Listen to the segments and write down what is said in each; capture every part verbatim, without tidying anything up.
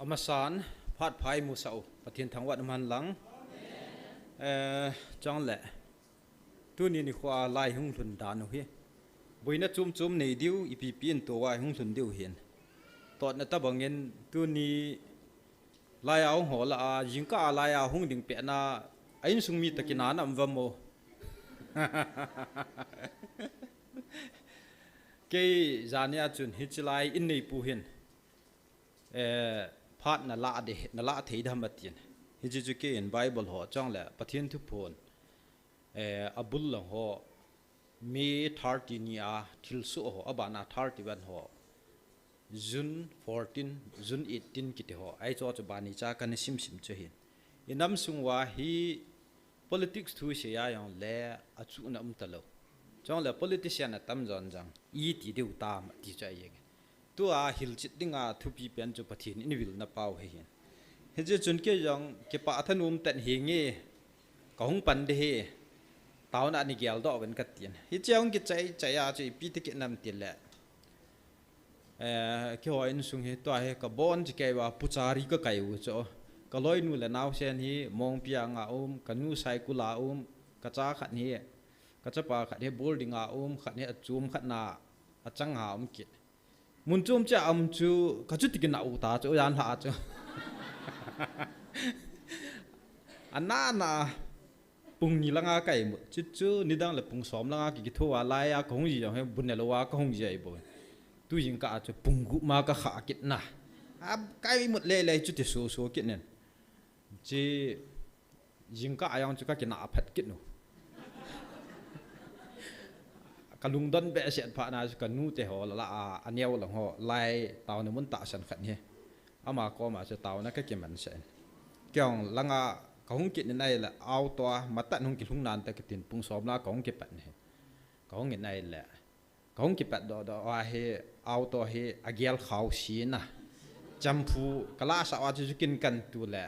Masan, phat pha imu sah u, Pathen thangvah in umhen lang. Eh, chule, tuni nikho a lai hung lhun dan u hi, boina chom chom nei diu, ipi ipi in tua hung lhun diu hin. Totna tabang in, tuni lai a hung ho lah a, jingkah a lai a hung ding pet na, a insung mi toh kinah na um vem o. Kei jani a chun hiche lai in neipu hin, eh, phat na lah de, na lah thei dem atin. Hiche chu kei in Bible ho chule Pathen thuphon, eh, abul lang ho, May thirty ni a thilsoh ho, abana thirty-one ho, June fourteen, June eighteen kiti ho, ahi chu chu bani cha kana simsim chu hin. Inam sung uva hi politics thu sei a jongle achuhna um talou. Chule politician atam jon jong iti diu tam ti chu ahi. Tua hilchet dinga thupi pen chu Pathen in eivilna pau hi hin. Hiche chun kei jong kipah thanom tah in hinge, kahung pan ding ahi, taona nei geldoh uvin katin. Hiche hung kichai chai a chu ipi ti kit nam tile, eh, keiho insung hi tua hi kabon chu kei uva puchari kakai u chu. Kaloinu le naosen hi Mongpi a nga um, kanu Saikul a um, kacha khat hi, kachapa khat hi boarding a um, khat hi achom khat na achang a um kit. Mun chom cha um chu kachuti kinah u ta chu, jan lha chu. Ana na pung ni langa ka imut. Chuchu nidang le pung som langa ki kitho a lai a kahung ji jong hi bu nelou a kahung ji ahi bou. Tu jingkah a chu pung gup ma kakha kit na. A ka imut lele chuti soso kit nen. Chi jingkah a jong chu kakinah phat kit nu. Kalungdon behseh phat na chu kanu te ho lah a, aneo lang ho, lai taona mun tahsan khat hi. Ama koma chu taona kakiman sah in. Kei jong langa kahung kit in ahile, auto a, matah in hung kilhung nante katin pung som la kahung kipat in ahi. Kahung in ahile, kahung kipat doh doh uva hi, auto hi agel khao si na. Champhu, kalah sah uva chu kin kan tu le.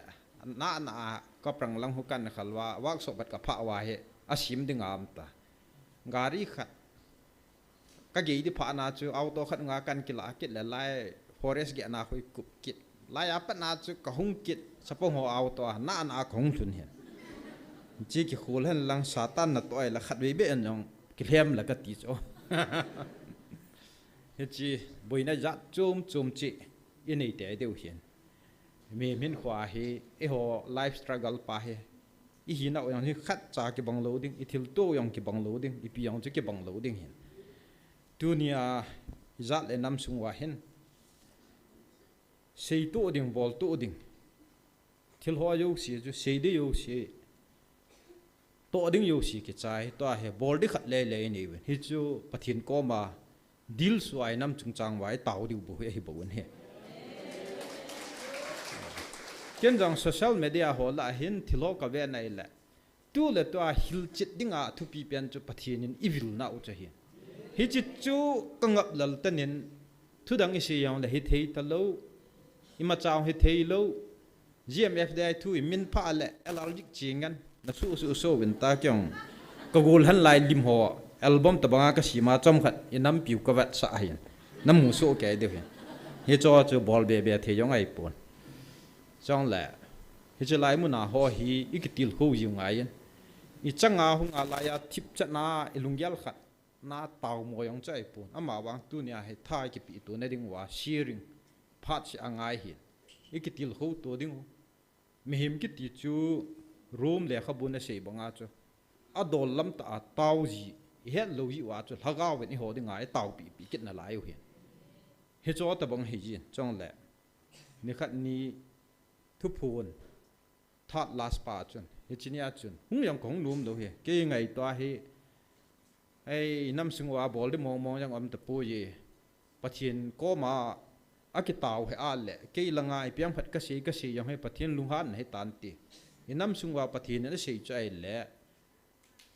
Na na a, kaprang lang hu kan khal uva, workshop bat kaphah uva hi, asim ding a um ta. Gari khat, kagei di phat na chu, auto khat nga kan kilah kit le lai, forest gei na hui kup kit. Lai a pat na chu kahung kit, sapong ho auto a, na na a kahung lhun hin. Chi kikhol hen lang Satan natoh le khatvei beh in jong kilhem le kati chu. Hiche boina jat chom chom chi inei tei diu hin. Mi min khua hi, eiho life struggle pa hi. Ihinau jong hi khatcha kibang lou ding, ithilto jong kibang lou ding, ipi jong chu kibang lou ding hin. Tunia ijat le nam sung uva hin. Seito ding, bolto ding. Thil ho jouse chu sei ding jouse, toh ding jouse kichai, tua hi bol ding khat lele inei uvin. Hichu Pathen koma dilsuh a inam chungchang uva itao diu bou hi ahi bou in ahi. Ken jong social media ho lah a hin thil ho kaven ahile, tu le tua hilchet dinga thupi pen chu Pathen in eivilna u chu ahi. Hiche chu kangap lal tan in, thudang isei jongle hithei talou, imacha hithei lou, G M F D I thu imin phah le, allergic chi ngen, na su su su vin ta kei jong. Kagol hen lai lim ho, album tabanga kasem a chomkhat, inampiu kavetsah ahin. Namu soh kei diu hin. Hicho chu bol be be thei jong ahipon. Chule, hiche lai muna ho hi ikitilkhou jiu ngai in. Ichanga hunga laiya thipchatna ilunggel khat na taomo jong chu ahipon. Amavang tunia hi tha ikipeto na ding uva sharing phat seh angai hin. Ikitilkhou to ding u. Mihem kiti chu Rom lekhabun asei banga chu, adol lam tah a tao ji, ihet lou ji uva chu lhagao vin eiho dinga itaopi pi kit nalai u hin. Hicho tabang hi jin, chule. Nikhat ni thuphon, third last pa chun, hiche nia chun, hung jong kahung nom lou hi, kei ngaito ahi, ei, inam sung uva bol ding mong mong jong um tapoi. Pathen koma akitao hi ahile, kei langa ipi ham khat kasei, kasei jong hi Pathen lunghanna hitante. Inam sung uva Pathen in asei chu ahile,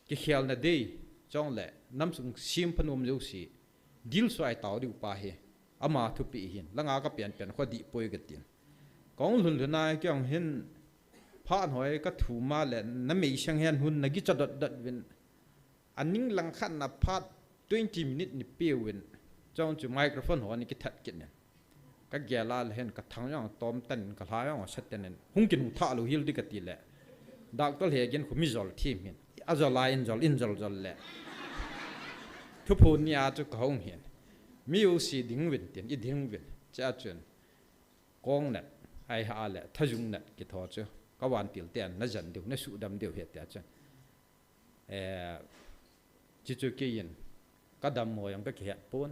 kikhelna dei, chule, nam sung sem phanom jouse, dilsuh a itao diu pa hi, ama thupeh hin, langa kapen pen kho dih poi katin. Kahung lhun lhun a kei jong hin, phat hoi kathum a le, nameisang hen hun nagicha dot dot vin. Aning langkhat na phat twenty minute ni peuvin, chong chu microphone ho ni kithat kit nen. Ka gel a le hin ka thang jong tom tan in, ka lha jong sa tan in, hung kinung tha lou hel ding kati le. Doctor he gin khu mi jol thim hin. A jol a in jol, in jol jol le. Thuphon ni a chu ka hung hin. Mi u si ding uvin tin, i ding uvin. Chia chun. Kong nat, ai ha le, thajung nat kitho chu. Ka vantil ten, na jan diu, na sudam diu he tia chun. Eh, chi chu kei in, ka dammo jong ka kihet pon.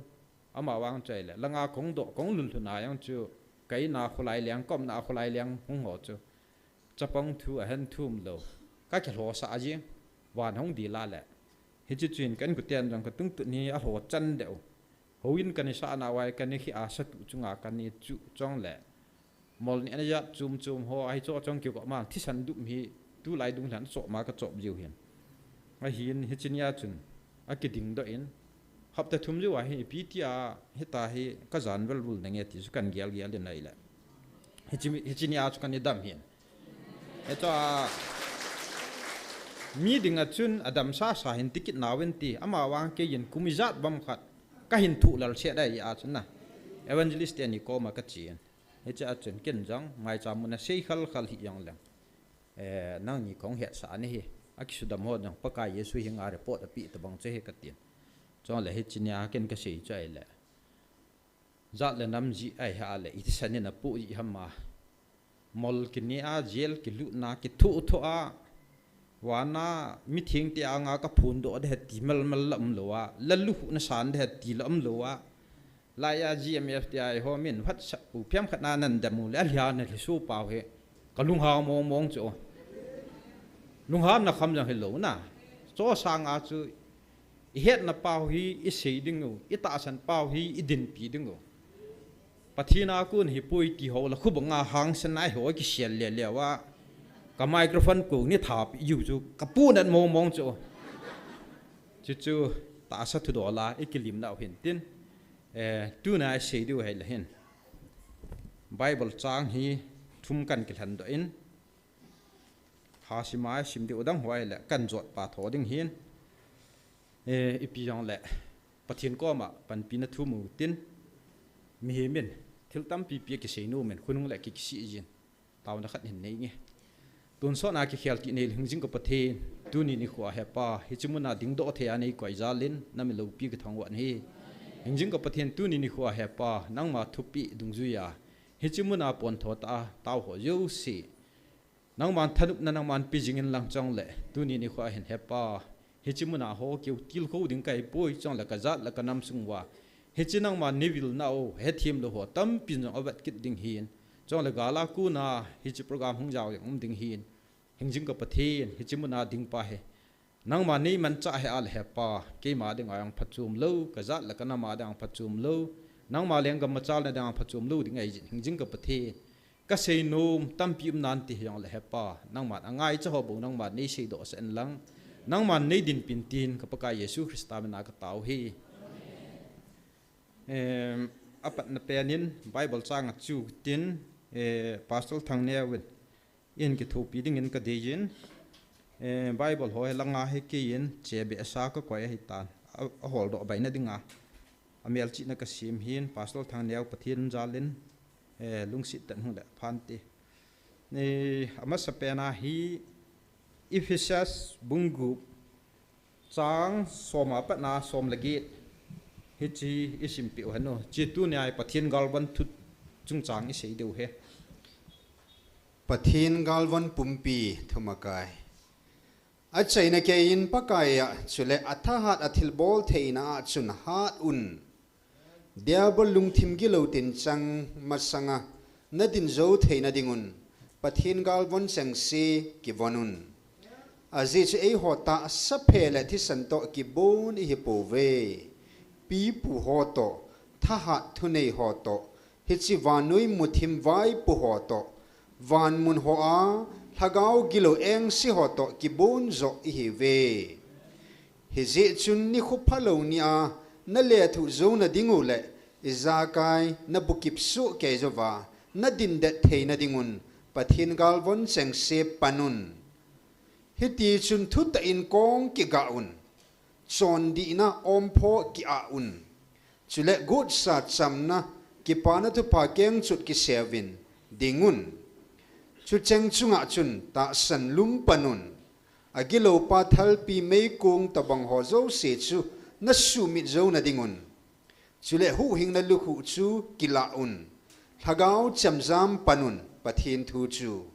Ama vang chu ahile, langa kong doh, kong lhun lhun a jong chu, ka in a kholai leng, ka umna a kholai leng hung ho chu. Chapang thu, ahen thu umlou. Ka kilhosa jing, van hung dil a le. Hichi chu hin ka inkoten jong ka tungtun hi alho chan deh u. Houin ka ni sa na uva, ka ni khi a sa tu chunga ka ni chu chong le. Mol ni ana jat chum chum ho, ahi cho chong kiu ko ma, thisan dum hi, tulai dung lhan cho ma ka chop jiu hin. Ahin, hichi nia chun, a kiding doh in. Hapta thum jiu a hi, ipi tia, hita hi, ka jan vel vul na nge ti chu kan gel gel in ahile. Hichi mi, hichi nia chu kan i dam hin. Hichu a, mi ding a chun a dam sa sa hin tikit nauvin ti, ama vang kei in kum ijat bang khat, ka hin thu lal se dai a chun na. Evangelist te ni koma ka chi in. Hichi a chun ken jong, maicham mun a sei khal khal hi jong leng. Eh, nang ni kong het sa ni hi. A kisudam ho jong, Pakai Jesu hi nga report a pi ta bang che hi ka tin. Chong le hichi nia ken ka sei chu ahile. Jat le nam ji ai ha le, i thisan in a pu ji ham a. Mol ki ni a, jail ki lut na, ki thu thu a. Vana, mi thing te anga ka phun doh de ti mel mel la um lou a. La lu hu na san de ti la um lou a. Lai a G M F te ai ho min, WhatsApp u phiam khat na nan dam u le, a hia na le su pau he. Ka lung ha mong mong chu. Lung ha na kham jang he lou na. Cho sang a chu, I hetna pau hi i sei ding u, i tahsan pau hi i dinpi ding u. Pathen a kon hi pui ti ho la khu banga hangsan nai ho kisel le le uva. Ka microphone ko ni thap i u chu ka pu nat mong mong chu. Chu chu tahsa thu dola i kilim nau hin tin. Eh, tuna i sei diu hei la hin. Bible chang hi thum kan kilhan doh in. Hasi mai sim diu dang huai le kan jot pa tho ding hin. Eh, ipi jong le Pathen koma panpina thu mu tin. Mihem in thil tampi pi kisei nom in khonung le ki kisi jin. Tauna khat hin nei nge. Tonsot a kikhel kit nei hingjing ka Pathen. Tuni nikho a he Pa. Hichi mun a ding doh thei a nei koi jal in. Na mi loupi ka thangvah in hi. Hingjing ka Pathen tuni nikho a he Pa. Nangma thupi dungjuia. Hichi mun a pon tho ta a. Tao ho jouse. Nangman thanopna nangman pi jing in lang chong le, tuni nikho a hin he Pa, hichi mun a ho keu tilkhou ding ka hi poi chong le ka jat le ka nam sung uva. Hichi nangman nei vil nau, hethem lou ho tampi jong a vet kit ding hin. Chong le gal a kon a, hichi program hung jao jong um ding hin. Hingjing ka Pathen, hichi mun a ding pa hi. Nangma nei manchah he a le he Pa, keima ding a jong phachom lou, ka jat le ka nam a ding a jong phachom lou, nangma lenggam machal na ding a jong phachom lou ding ahi jin, hingjing ka Pathen. Ka sei nom tampi um nan ti he jong le he Pa, nangman a ngaicha ho bou nangman nei sei doh sah in lang, nangman nei dinpin tin ka Pakai Jesu Christa min a ka tao hi. Em, a patna pen in Bible chang a chu tin, eh, Pastor Thangneo in, in kithopi ding in ka dei in, eh, Bible ho he langa he kei in, che be sa ka koi ahi tan. A, a hol doh bai na ding a. A melchihna ka sim hin, Pastor Thangneo Pathen jal in, eh, lungset tah in hung le phan te. Ni, a masa pen a hi, Ephesus bung gup, chang som a pat na som le get. Hichi i sim piu hen u. Chi tuni a Pathen galvan thu chungchang i sei diu he. Pathen galvan pumpi thumakai. A chaina kei in Pakai a, chule a thahat a thilbol theina a chun hat un. Diabol lungthim gilou tin chang masanga na din jou theina ding un, Pathen galvon chengse kivon un. Ajeh chu eiho tahsa phe le thisan toh kibon i hi pouve. Pipu ho toh, thahat thunei ho toh, hichi vannoi muthim vaipo ho toh, van mun hoa, lhagao gilou engse ho toh kibon joh i hiuve. Hijeh chun nikho phalou nia, na lethuh jou na ding u le, ijakai na bukip soh kei jouva, na dindet theina ding un, Pathen galvon chengse pan un. Hiti chun thutah in kong kigah un, chondihna omphoh ki-ah un. Chule gotsa chamna kipana thupha kengchot kiseuvin dingun. Chucheng chunga chun tahsan lum panun. Agilopa thalpi meikong tobang ho jouse chu nasumit jou nadingun. Chule huhhingna lukhuh chu kilah un. Lhagao chemjam panun Pathen thu chu.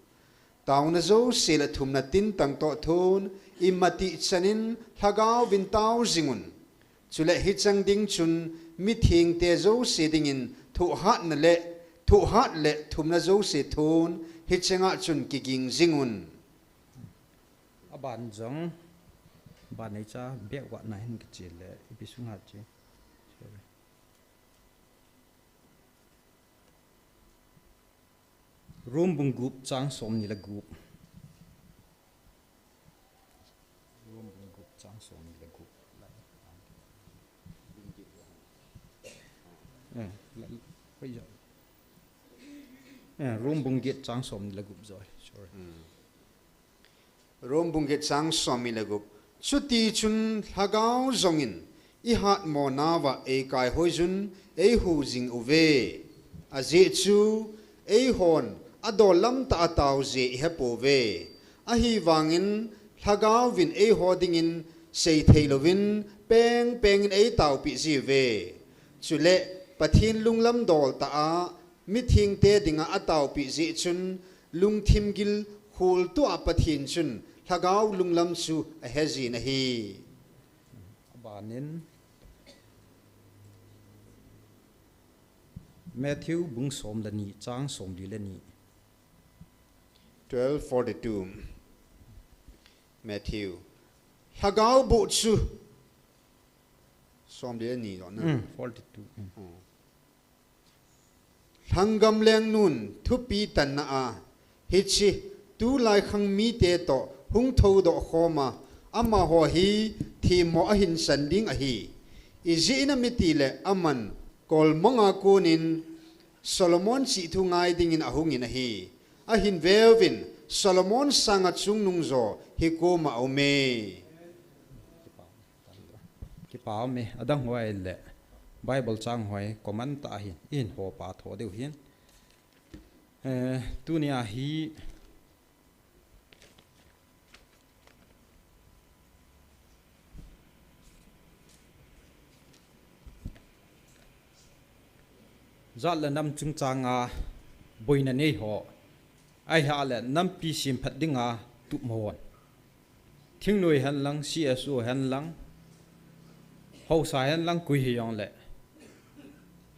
Taona jouse le thumna tintang toh thon, imatih chanin Lhagaovin tao jingun. Chule hicheng ding chun mithengte jouse dingin thohhatna le, thohhat le thumna jouse thon, hichenga chun kiging jingun. Aban jong, ban nei cha, bek vat na hin kichi le, ipi sunga chi. Sorry. Rom bung gup chang somni le gup. Rom bung gup chang somni le gup. Eh, la, la, eh, Rom bung get chang somni le gup joi. Sorry. Rom bung get chang somni le gup. Chuti chun Lhagao jongin ihatmo nauva eikaihoi jun eihu jing uve. Ajeh chu eihon adol lamtah a tao jeh ihepouve. Ahivangin Lhagaovin eiho dingin seithei louvin pengpengin eitaopi jiuve. Chule Pathen lunglam dol tah a mithengte dinga ataopi jeh chun lungthim gil khol tua Pathen chun Lhagao lunglam chu ahejin ahi. Abanin Matthew bung som le ni chang somli le ni. Twelve forty-two. Matthew. Lhagao boh chu. Somli le ni lo na. Mm, forty-two. Mm. Oh. Lhanggam lengnun thupi tanna a, hiche tulai khang mite toh hung thoudoh khom a, amaho hi themmo ahin san ding ahi. Ijeh inem itile aman kolmang a konin Solomon chih thu ngai dingin ahungin ahi. Ahin veuvin Solomon sanga chungnung jo hi koma aume. Kipa ume, adang ho ahile Bible chang ho hi comment tah a hin, ihin hopa tho diu hin. Eh, tunia hi jat le nam chungchanga boina nei ho, ahileh nampi semphat dinga tup hon. Thingnoi hen lang, C S O hen lang, haosa hen lang, koi hijongle,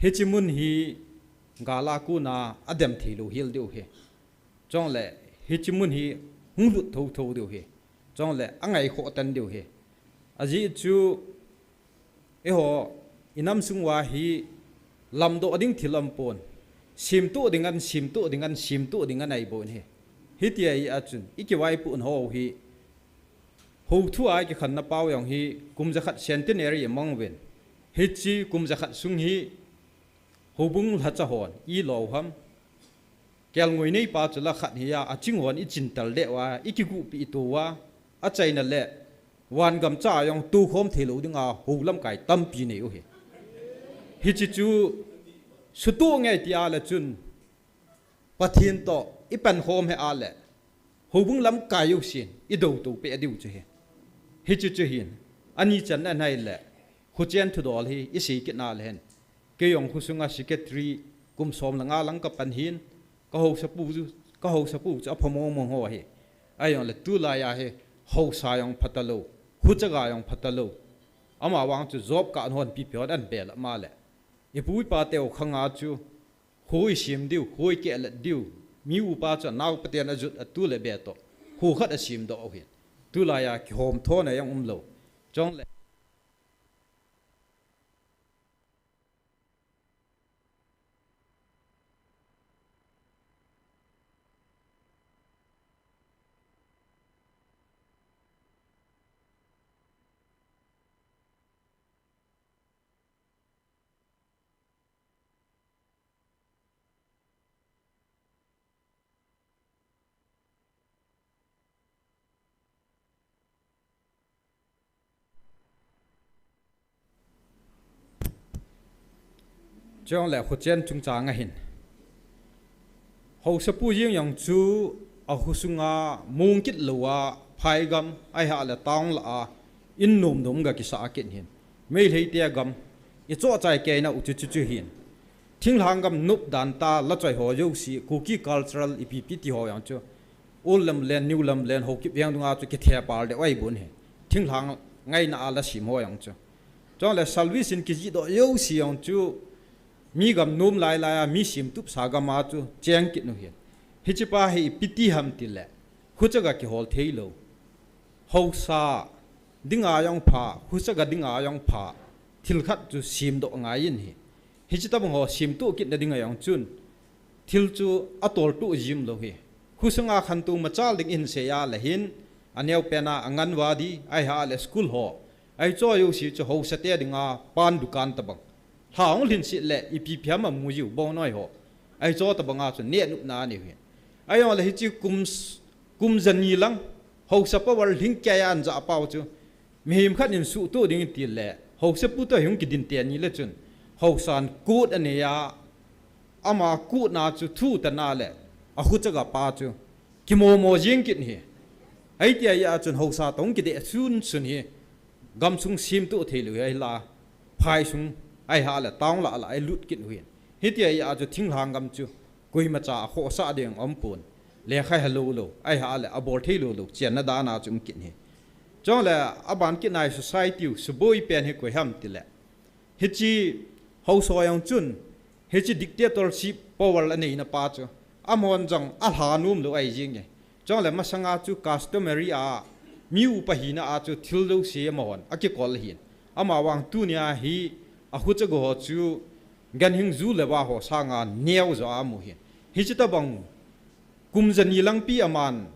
hiche mun hi gal a kona adem thei lou hel diu ahi. Chule hiche mun hi hung lut thotho diu ahi. Chule angaikhoh tan diu ahi. Ajeh chu eiho inam sung uva hi lamdoh ding thil aumpon. Semtoh ding an, semtoh ding an, semtoh ding an ahi bou ahi. Hitia hi a chun, ikivaipoh nau hi, hou thua ikikhenna pau jong hi, kum jakhat centenary amang uvin. Hiche kum jakhat sung hi, houbung lhacha hon, ilo ham. Kelngoi neipa chu la khat hi a, aching hon ichin tal deh uva, ikiguhpeh tou uva, achaina le, van gamcha a jong toukhom thei lou dinga hou lamkai tampi nei u ahi. Hiche chu sutoh nge tia le chun Pathen toh ipankhom hih a le houbung lamkai jousen idou tou peh diu chu ahi. Hiche chu hin ani channa ahile khochen thudol hi isei kit na le hen. Kei jong khosunga secretary kum som le nga lang kapan hin, ka haosapu chu, ka haosapu chu apha mong mong ho ahi. Ahijongle tulai a hi haosa jong phatalou, khochaga jong phatalou. Amavang chu job ka an hon pipi hon an bel ama le. Ipu ipa teu khanga chu, kho isem diu, kho ikehlet diu. Mi upa chu anao paten ajut atu le be toh. Kho khat asem doh u ahin. Tulai a kihom thona jong umlou. Chule Chule khochen chungchang a hin, haosapu jeng jong chu a khosunga mong kit lou a, phaigam ahi hale town lah a in nom nom ga kisa kit hin, Meitei te gam i choh chai kei na u chu chu chu hin, thinglhang gam nop dan ta la choi ho jouse, Kuki cultural ipi pi ti ho jong chu, Old Lamlen, New Lamlen, Haokip veng dunga chu kithe pal deu ahi bon hi. Thinglhang ngaina a la sem ho jong chu. Chule service in kijih doh jouse jong chu, mi gam nom lai lai a, mi semtup sa gam a chu cheng kit u hin. Hiche pa hi ipi ti ham tile, khochaga kihol thei lou. Haosa dinga jong pha, khochaga dinga jong pha, thil khat chu semdoh ngai in hi. Hiche tabang ho semtup kit na dinga jong chun, thil chu a toltup jim lou hi. Khosunga khantou machal ding in sei a le hin, a neo pen a Anganwadi, ahi hale school ho, ahi cho jouse chu haosa te dinga pan dukan tabang. Lha hung lhin sit le ipi pi ham a mu jiu bong noi ho, ahi cho tabang a chu neh nop na neiu hin. Ahi jong le hiche kum s-, kum jani lang, haosa power lhing kei a an ja pau chu, mihem khat in suhtup ding ti le, haosapu toh hung kidin te ni le chun, haosan kut anei a, ama kutna chu thu tana le, a khochaga pa chu kimomo jing kit hi. Ahi ti ahi a chun haosa toh kideh sun sun hi, gamsung semtup thei lou hi ahi la, phai sung ahi hale town lah lah a lut kit u hin. Hiti ahi a chu thinglhang gam chu koima cha a khosa ding um pon. Lekha he lou lou, ahi hale a bol thei lou lou, chenna dan a chu um kit hi. Chule a ban kit nai society u suboi pen hi koi ham tile, hiche haosa jong chun, hiche dictatorship power la neina pa chu, amahon jong a lha nom lou ahi jing e. Chule masanga chu customary a, mi upa hina a chu thil jouse amahon a kikol hin. Ama vang tunia hi a khochaga ho chu ganhing ju le va ho sanga neo jo a mu hin. Hiche tabang kum jani langpi aman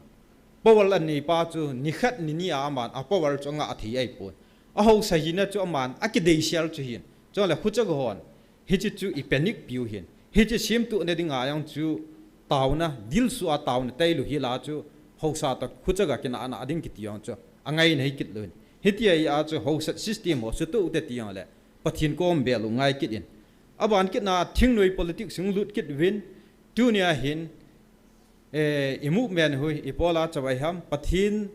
power anei pa chu, nikhat nini a aman a power chu anga thei ahi pon. A haosa hina chu aman a kidei sel chu hin. Chule khochaga hon hiche chu i panic piu hin. Hiche semtup na dinga jong chu taona, dilsu a taona tailou hi la chu, haosa toh khochaga kinahna ding kiti jong chu angai nei kit lou hin. Hiti ahi a chu haosa system ho sutup te ti jong le, Pathen kom bel u ngai kit in. A ban kit na thingnoi politics sung lut kit uvin, tunia hin, eh, i movement hui, i pola chavai ham, Pathen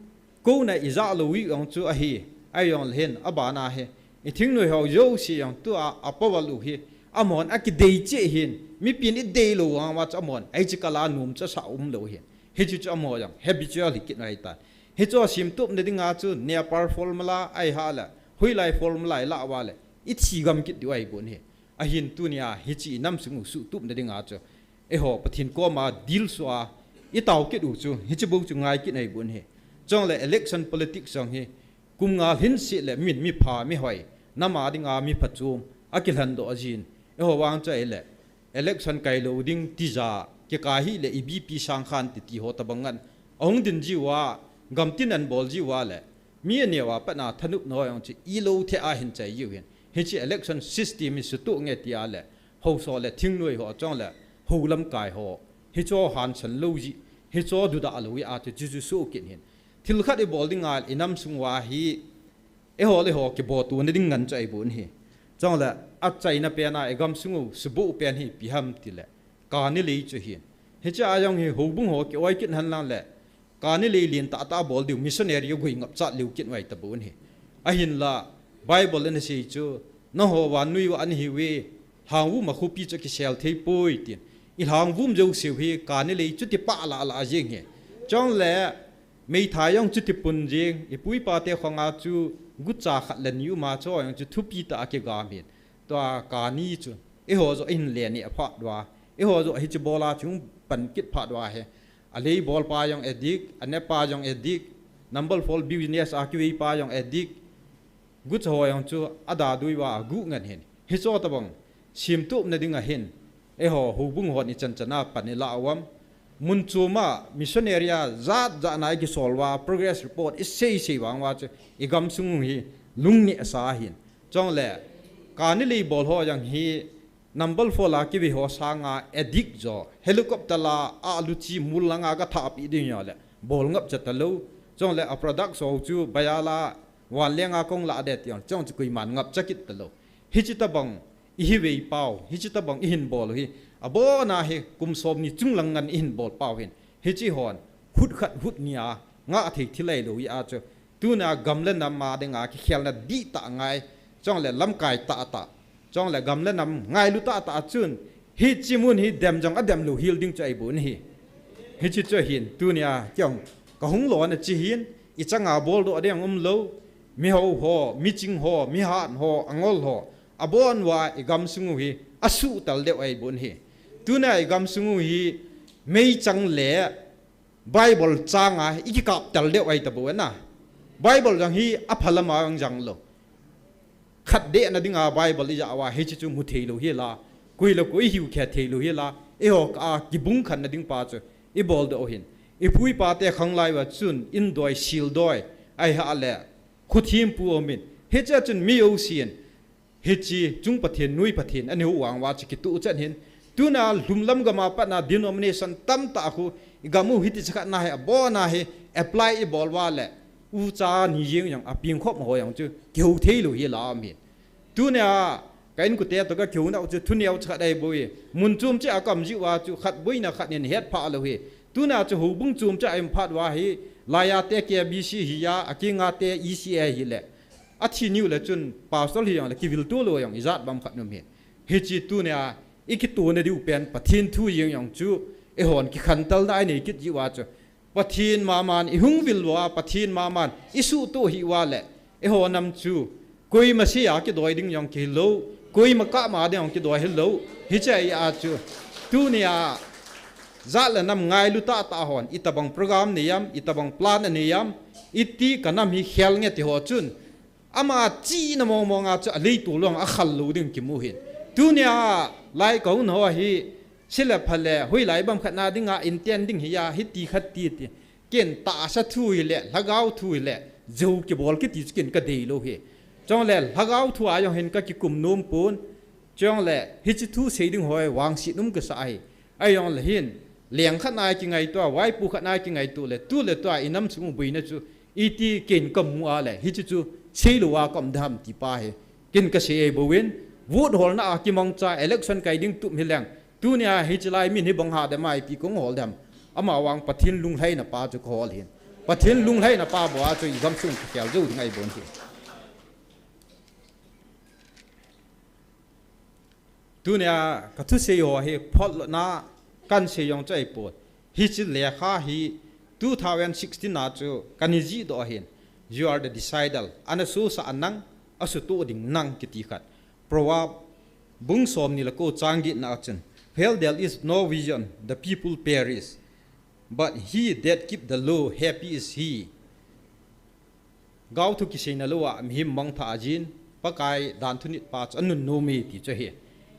kouna i ja lou u jong chu ahi, ahi jong le hin, a ban a hi, i thingnoi ho jouse jong tua a power u hi, amahon a kidei cheh hin, mipin i dei lou vang va chu amahon, ahi chu kala nom chu sa um lou hin. Hiche chu amaho jong habitual hi kit u ahi tan. Hiche semtup na dinga chu Nepal formula ahi hale, hoilai formula i la va le, i thi gam kit diu ahi bon hi. Ahin tunia hiche i nam sung u suhtup na dinga chu, eiho Pathen koma dilsu a i tao kit u chu, hiche bou chu ngai kit ahi bon hi. Chule election politics jong hi, kum nga lhin sit le min mi pha mi hoi, nam a dinga mi phachom a kilhen doh jin. Eiho vang chu ahile, election kai lou ding tija, kikai hile i B P sang khan ti ti ho tabang ngan. Ahung din jiu a, gamtin an bol jiu a le, mi aneo a pat na thanop na ho jong chu i lou the a hin chai jiu hin. Hiche election system hi sutup nge ti a le, haosa le thingnoi ho chule, hou lamkai ho, hicho hansan lou ji, hicho duda lou ji a chu chu chu suh kit hin. Thil khat i bol dinga i nam sung uva hi, eiho le eiho kibotup na ding ngan chu ahi bon hi. Chule, achaina pen a i gamsung u suboh pen hi ipi ham tile, kani lei chu hin. Hiche a jong hi houbung ho kioi kit hen lang le, kani lei lentah tah bol diu missionary a gui ngap chat leu kit u ahi tabon hi. Ahinla, Bible in asei chu, nangho vannoi u ana hiuve, lhangvum a khopi chu kisel thei poi tin. I lhangvum jouseu hi kani lei chuti pah lah lah jeng hi. Chule, meithai jong chuti pun jeng, i pu i pa te khonga chu gucha khat le ni um a chu jong chu thupi tah a kigam hin. Tua kani chu, eiho joh hin le ni a phat uva, eiho joh hiche bol a chu hung pan kit phat uva hi. A lei bol pa jong addict, a ne pa jong addict, number four business a kive pa jong addict, gucha ho jong chu a da dui uva a gu ngan hin. Hicho tabang, semtup na dinga hin, eiho houbung hon i chan chan a pan i la uvam. Mun chom a missionary a jat jat na i kisol uva, progress report i sei sei vang uva chu, i gamsung hi lungneh asa hin. Chule, kani lei bol ho jong hi, number four la kive ho sanga addict jo, helicopter la a luchi mul langa gathah pi ding jo le, bol ngap cha talou. Chule a product ho chu baya la, vanlenga kong la de ti jong, chong chu koiman ngap cha kit talou. Hiche tabang, ihi vei pau, hichi tabang ihin bol u hi, abona hi kum som ni chung lang ngan ihin bol pau hin, hichi hon, hut khat hut ni a, ngah thei thil ahi lou hi a chu, tuna gam le nam a dinga kikhelna dihtah ngai, chule lamkai tahtah, chule gam le nam ngailu tahtah a chun, hichi mun hi dem jong adem lou hel ding chu ahi bon hi. Hichi chu ahin, tunia kei jong kahung lona chi hin, ichanga boldoh ding umlou, miho ho, miching ho, mihat ho, angol ho, abon uva igamsung u hi asuhtal deuh ahi bon hi. Tuna igamsung u hi meichang le Bible changa ikikap tal deuh ahi tabou na. Bible jong hi apha lama jong jang lou. Khat dehna dinga Bible ijah uva hichi chu mu thei lou hi la, koi le koi ihiu khe thei lou hi la, eiho kah a kibung khanna ding pa chu iboldoh u hin. Ipu ipa te khanglai uva chun indoi, sildoi, ahi hale, khuthem pu umin. Hichea chun mi jousen, hichi chung Pathen, noi Pathen, ani hu vang uva chu kituh chan hin. Tuna lhumlam gam a patna denomination tamtah khu, igam u hiti chakhat na hi, abona hi, apply ibol uva le, ucha ni jeng jong, apeng khop ho jong chu, kihou thei lou hi la um hin. Tunia, ka inkote toh kakihouna u chu, thu neo chakhat ahi bou hi. Mun chom cheh a kaum jiu va chu, khat boina khat in hetphah lou hi. Tuna chu houbung chom cheh a um phat uva hi, laiya te K B C hi a, akinga te E C A hi le. Athi niu le chun pastor hi jong le kivil tu lou jong ijat bang khat um hin. Hichi tunia ikituna diu pen Pathen thu jeng jong chu eihon kikhantelna inei kit jiu va chu Pathen maman ihung vil uva Pathen maman isuhtoh hi uva le eiho nam chu koima sei a kidoi ding jong kihi lou, koima kah ma ding jong kidoi hi lou. Hichi ahi a chu tunia jat le nam ngailu tahtah hon, itabang program nei am, itabang plan anei am, iti ka nam hi khel nge ti ho chun, ama chihna mong mong a chu aleitol jong akhal lou ding kimu hin. Tunia lai kahouna ho hi, sei le pha le, hoilai bang khat na dinga inten ding hi a, hiti khat ti ti. Ken tahsa thu hi le, lhagao thu hi le, jou kibol kiti chu ken kadei lou hi. Chule lhagao thu a jong hin kakikum nom pon, Chule, hichi thu sei ding ho vangset um kasa ahi. Ahi jongle hin, leng khat na kingaito a, vaipo khat na kingaito le, tu le tua inam sung u boina chu, iti ken kamu a le, hichi chu, sei lou a kaum dem ti pa hi. Ken kasei ahi bouvin, vote holna a kimangcha election kai ding tup hi leng. Tunia hichi lai min hi bang ha dem a ipi kong hol dem. Ama vang Pathen lunglhaina pa chu kahol hin. Pathen lunglhaina pa bou a chu igamsung kikhel jou ding ahi bon hi. Tunia kathusei ho hi photlona kahin sei jong chu ahipon. Hichi lekha hi two thousand sixteen a chu kahin jihdoh ahin. You are the decider. Ana suhsah nang, asuhtoh ding nang kiti khat. Proverb bung somni le ko chang getna a chun, Where there is no vision, the people perish. But he that keep the law, happy is he. Gaothu kiseina lou a mihem mangthah a jin, Pakai dan thunit pa chu anunnom e ti chu ahi.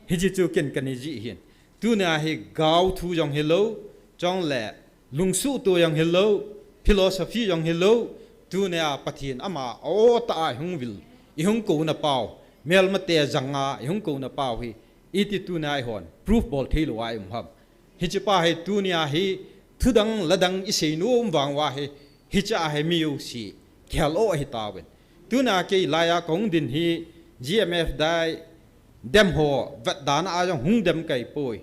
Hichi chu ken kahin jih hin. Tunia hi gaothu jong hilou, chule lungsuhtoh jong hilou, philosophy jong hilou, tunia Pathen ama aw tah a ihung vil, ihung kouna pau, melmate janga ihung kouna pau hi, iti tunia eihon proof bol thei lou a i um ham. Hichi pa hi tunia hi thudang ladang isei nom vang uva hi, hichea hi mi jouse kihal o ahi tauvin. Tunia kei laiya kahung din hi G M F dai dem ho vetdana a jong hung dem kahi poi.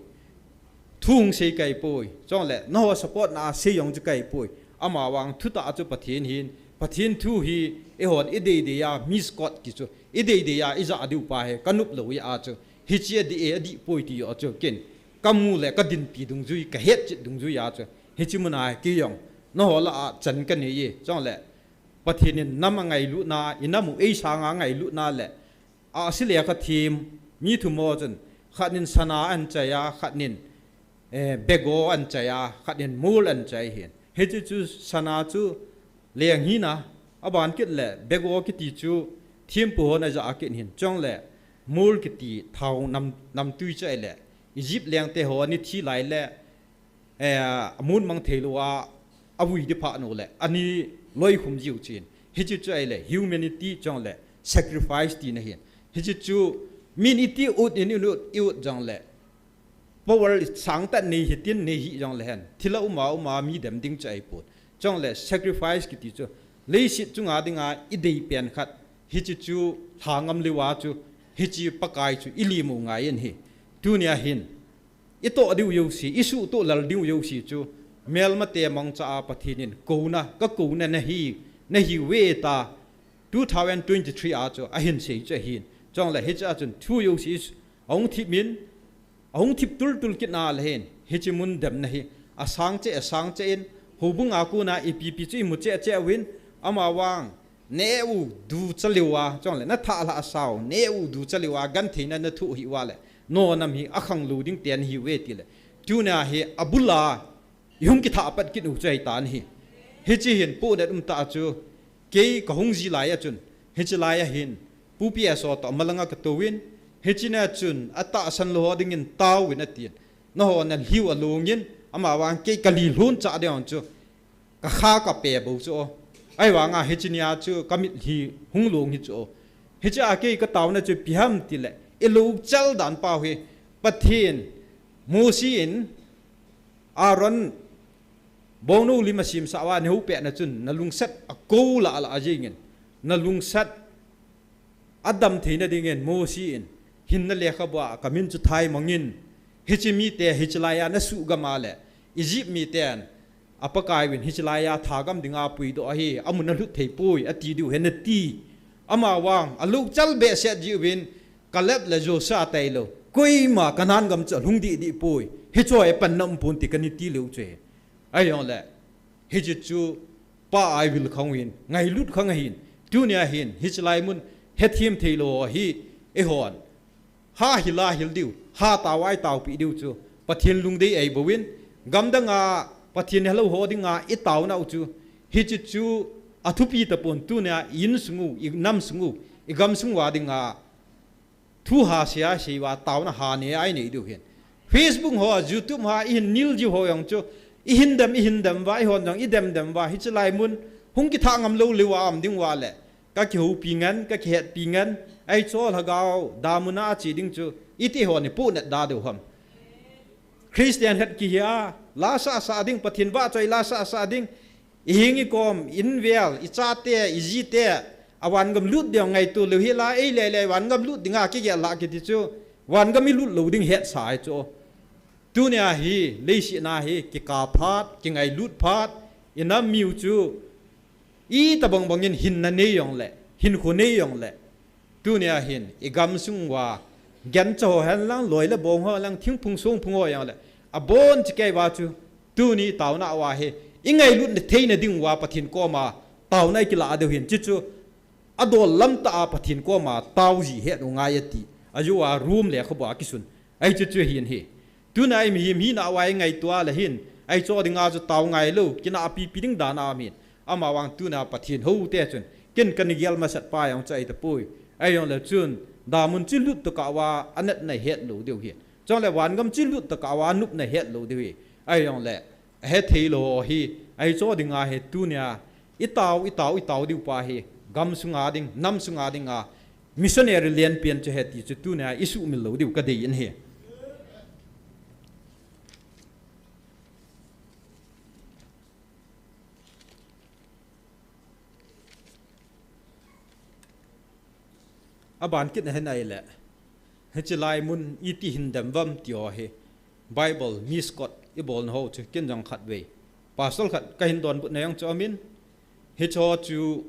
Thu hung sei kahi poi. Chule, nangho support na a sei jong chu kahi poi. Ama vang thutah chu Pathen hin, Pathen thu hi, eihon ideidei a, misquote kiti chu, ideidei a ijah diu pa hi, kanop lou hi a chu. Hichi adih e, adih poi ti joh chu ken kamu le kadinpi dungjui, kahetchet dungjui a chu. Hichi muna hi kei jong, nangho lah a chan kanei e, chule Pathen in nam angailutna, inam u eisanga angailutna le, ahsi le khat thim, mi thum ho chun, khat nin sana ahin chai a, khat nin, eh, bego ahin chai a, khat nin mul ahin chai hin. Hichi chu sana chu leng hina, aban kit le, bego kiti chu, thimpu hon ajah kit hin, chule, mul kiti thao nam, namtui chu ahile, Egypt lengte ho ani thi lai le, eh, amun mang thei lou a, avui ding phat nu le, ani loi khum jiu chin. Hichi chu ahile, humanity chule, sacrifice tina hin. Hichi chu, min iti ut in, in ut, i ut jongle, power sangtah nei hitin nei hi jongle hen. Thil a uma uma mi dem ding chu ahipon. Chule sacrifice kiti chu. Leiset chunga dinga idei pen khat. Hichi chu lha ngam lou a chu. Hiche Pakai chu ilim u ngai in ahi. Tunia hin, itoh diu jouse, isuhtoh lal diu jouse chu, melmate mangcha a Pathen in kouna, ka kouna nahi, nahiuve tia, two thousand twenty-three a chu ahin sei chu ahin. Chule hiche a chun thu jouse ahung thip in, ahung thip tultul kit na le hin, hiche mun demna hi asang cheh, asang cheh in, houbung a kona ipi ipi chu imu cheh cheh uvin, amavang neh u ducha lou a, chule natha lhah sao, neh u ducha lou a, gentheina nathoh hih uva le, nonam hi akhang lou ding teni ahiuve tile, tunia hi abul a ihung kithah pat kit u chu ahitan ahi. Hiche hin pohnat um tah chu, kei kahung ji lai a chun, hiche lai a hin, Pu P S ho toh malanga katou in, hiche nia chun atahsan lou ho dingin tao in atin, nangho nalhiu along in, amavang kei kalhi lhon chah ding chu, kakha kape bou chu o. Ahivanga hiche nia chu kamitlhi hung long hi chu o. Hiche a kei kataona chu ipi ham tile, ilou chal dan pau hi, Pathen, Mose in, Aaron, bongnou lim asemsah uva neihoupehna chun, nalungset akou lah lah jengin, nalungset adam theina dingin Mose in, hinna lekhabua kamin chu thaimang in, hiche mite hiche lai a nasuhgam a le, Egypt miten, aPakai uvin hiche lai a thagam dinga puidoh ahi, amun alhut thei poi, ati diu hen ati. Amavang, alou chal behseh jeh uvin, Caleb le Joshua tailou, koima Canaan gam chu alhung dih dih poi, hiche hi panna um pon ti kana ti leu chu ahi. Ahijongle, hiche chu Pa ahi vil khang hin, ngailut khang ahin, tunia hin, hiche lai mun, hethem thei lou hi, eihon. Ha hil a hil diu, ha tao a itao pi diu chu, Pathen lungdei ahi bouvin, gamdang a, Pathen helou ho dinga, itaonau chu, hiche chu, athupi tapon tunia, i insung u, inam sung u, igam sung uva dinga, thu ha sei a sei uva taona ha nei a inei diu hin. Facebook ho, YouTube ho, ihin nil jiu ho jong chu, ihin dem, ihin dem uva, eihon jong idem dem uva, hiche lai mun, hung kithah ngam lou lou a um ding uva le, kakihoupi ngen, kakihetpi ngen, ahi chu lhagao, damun a che ding chu, iti hon ipohnat da diu ham. Christian khat kihi a, la sah sah ding, Pathen vahchoi la sah sah ding, ihing ikom, invel, ichate, ijite, a vangam lut ding ngaito lou hila, eile le vangam lut dinga kigel lah kiti chu, vangam ilut lou ding hetsa ahi chu. Tunia hi, leiset a hi, kikap phat, kingailut phat, inam miu chu, itobang bangin hinna nei jongle, hinkho nei jongle, tunia hin, igam sung uva, gancha ho hen lang, loi le bong ho lang, thingphung songphung ho jongle, abon chikei uva chu, tuni taona uva hi, ingailutna theina ding uva Pathen koma, taona ikilah diu hin, hiche chu, adol lam tah a Pathen koma, tao ji het u ngai ati, ajou a Rome lekhabua kisun, ahi chu chu hin hi. Tunia i mihem hina uva ingaito a le hin, ahi chu dinga chu tao ngai lou, kinahpi pi ding dan a um hin. Amavang tunia Pathen houte chun, ken kana gel masat pa jong chu ahi tapoi. Ahijongle chun, damun chu lut tokah uva, anatna het lou diu hi. Chule vangam chu lut tokah uva, anopna het lou diu hi. Ahijongle, ahethei lou ho hi, ahi chu dinga hi tunia, itao, itao, itao diu pa hi, gam sunga ding, nam sunga dinga, missionary lenpen chu ahi ti chu tunia, isuhmil lou diu kadei in ahi. Aban kit na hin ahile, hiche lai mun iti hin dem uvam ti ho hi, Bible, Miss Scott, ibolna ho chu, ken jong khatvei. Pastor khat kahin donbutna jong chu aumin, hiche ho chu,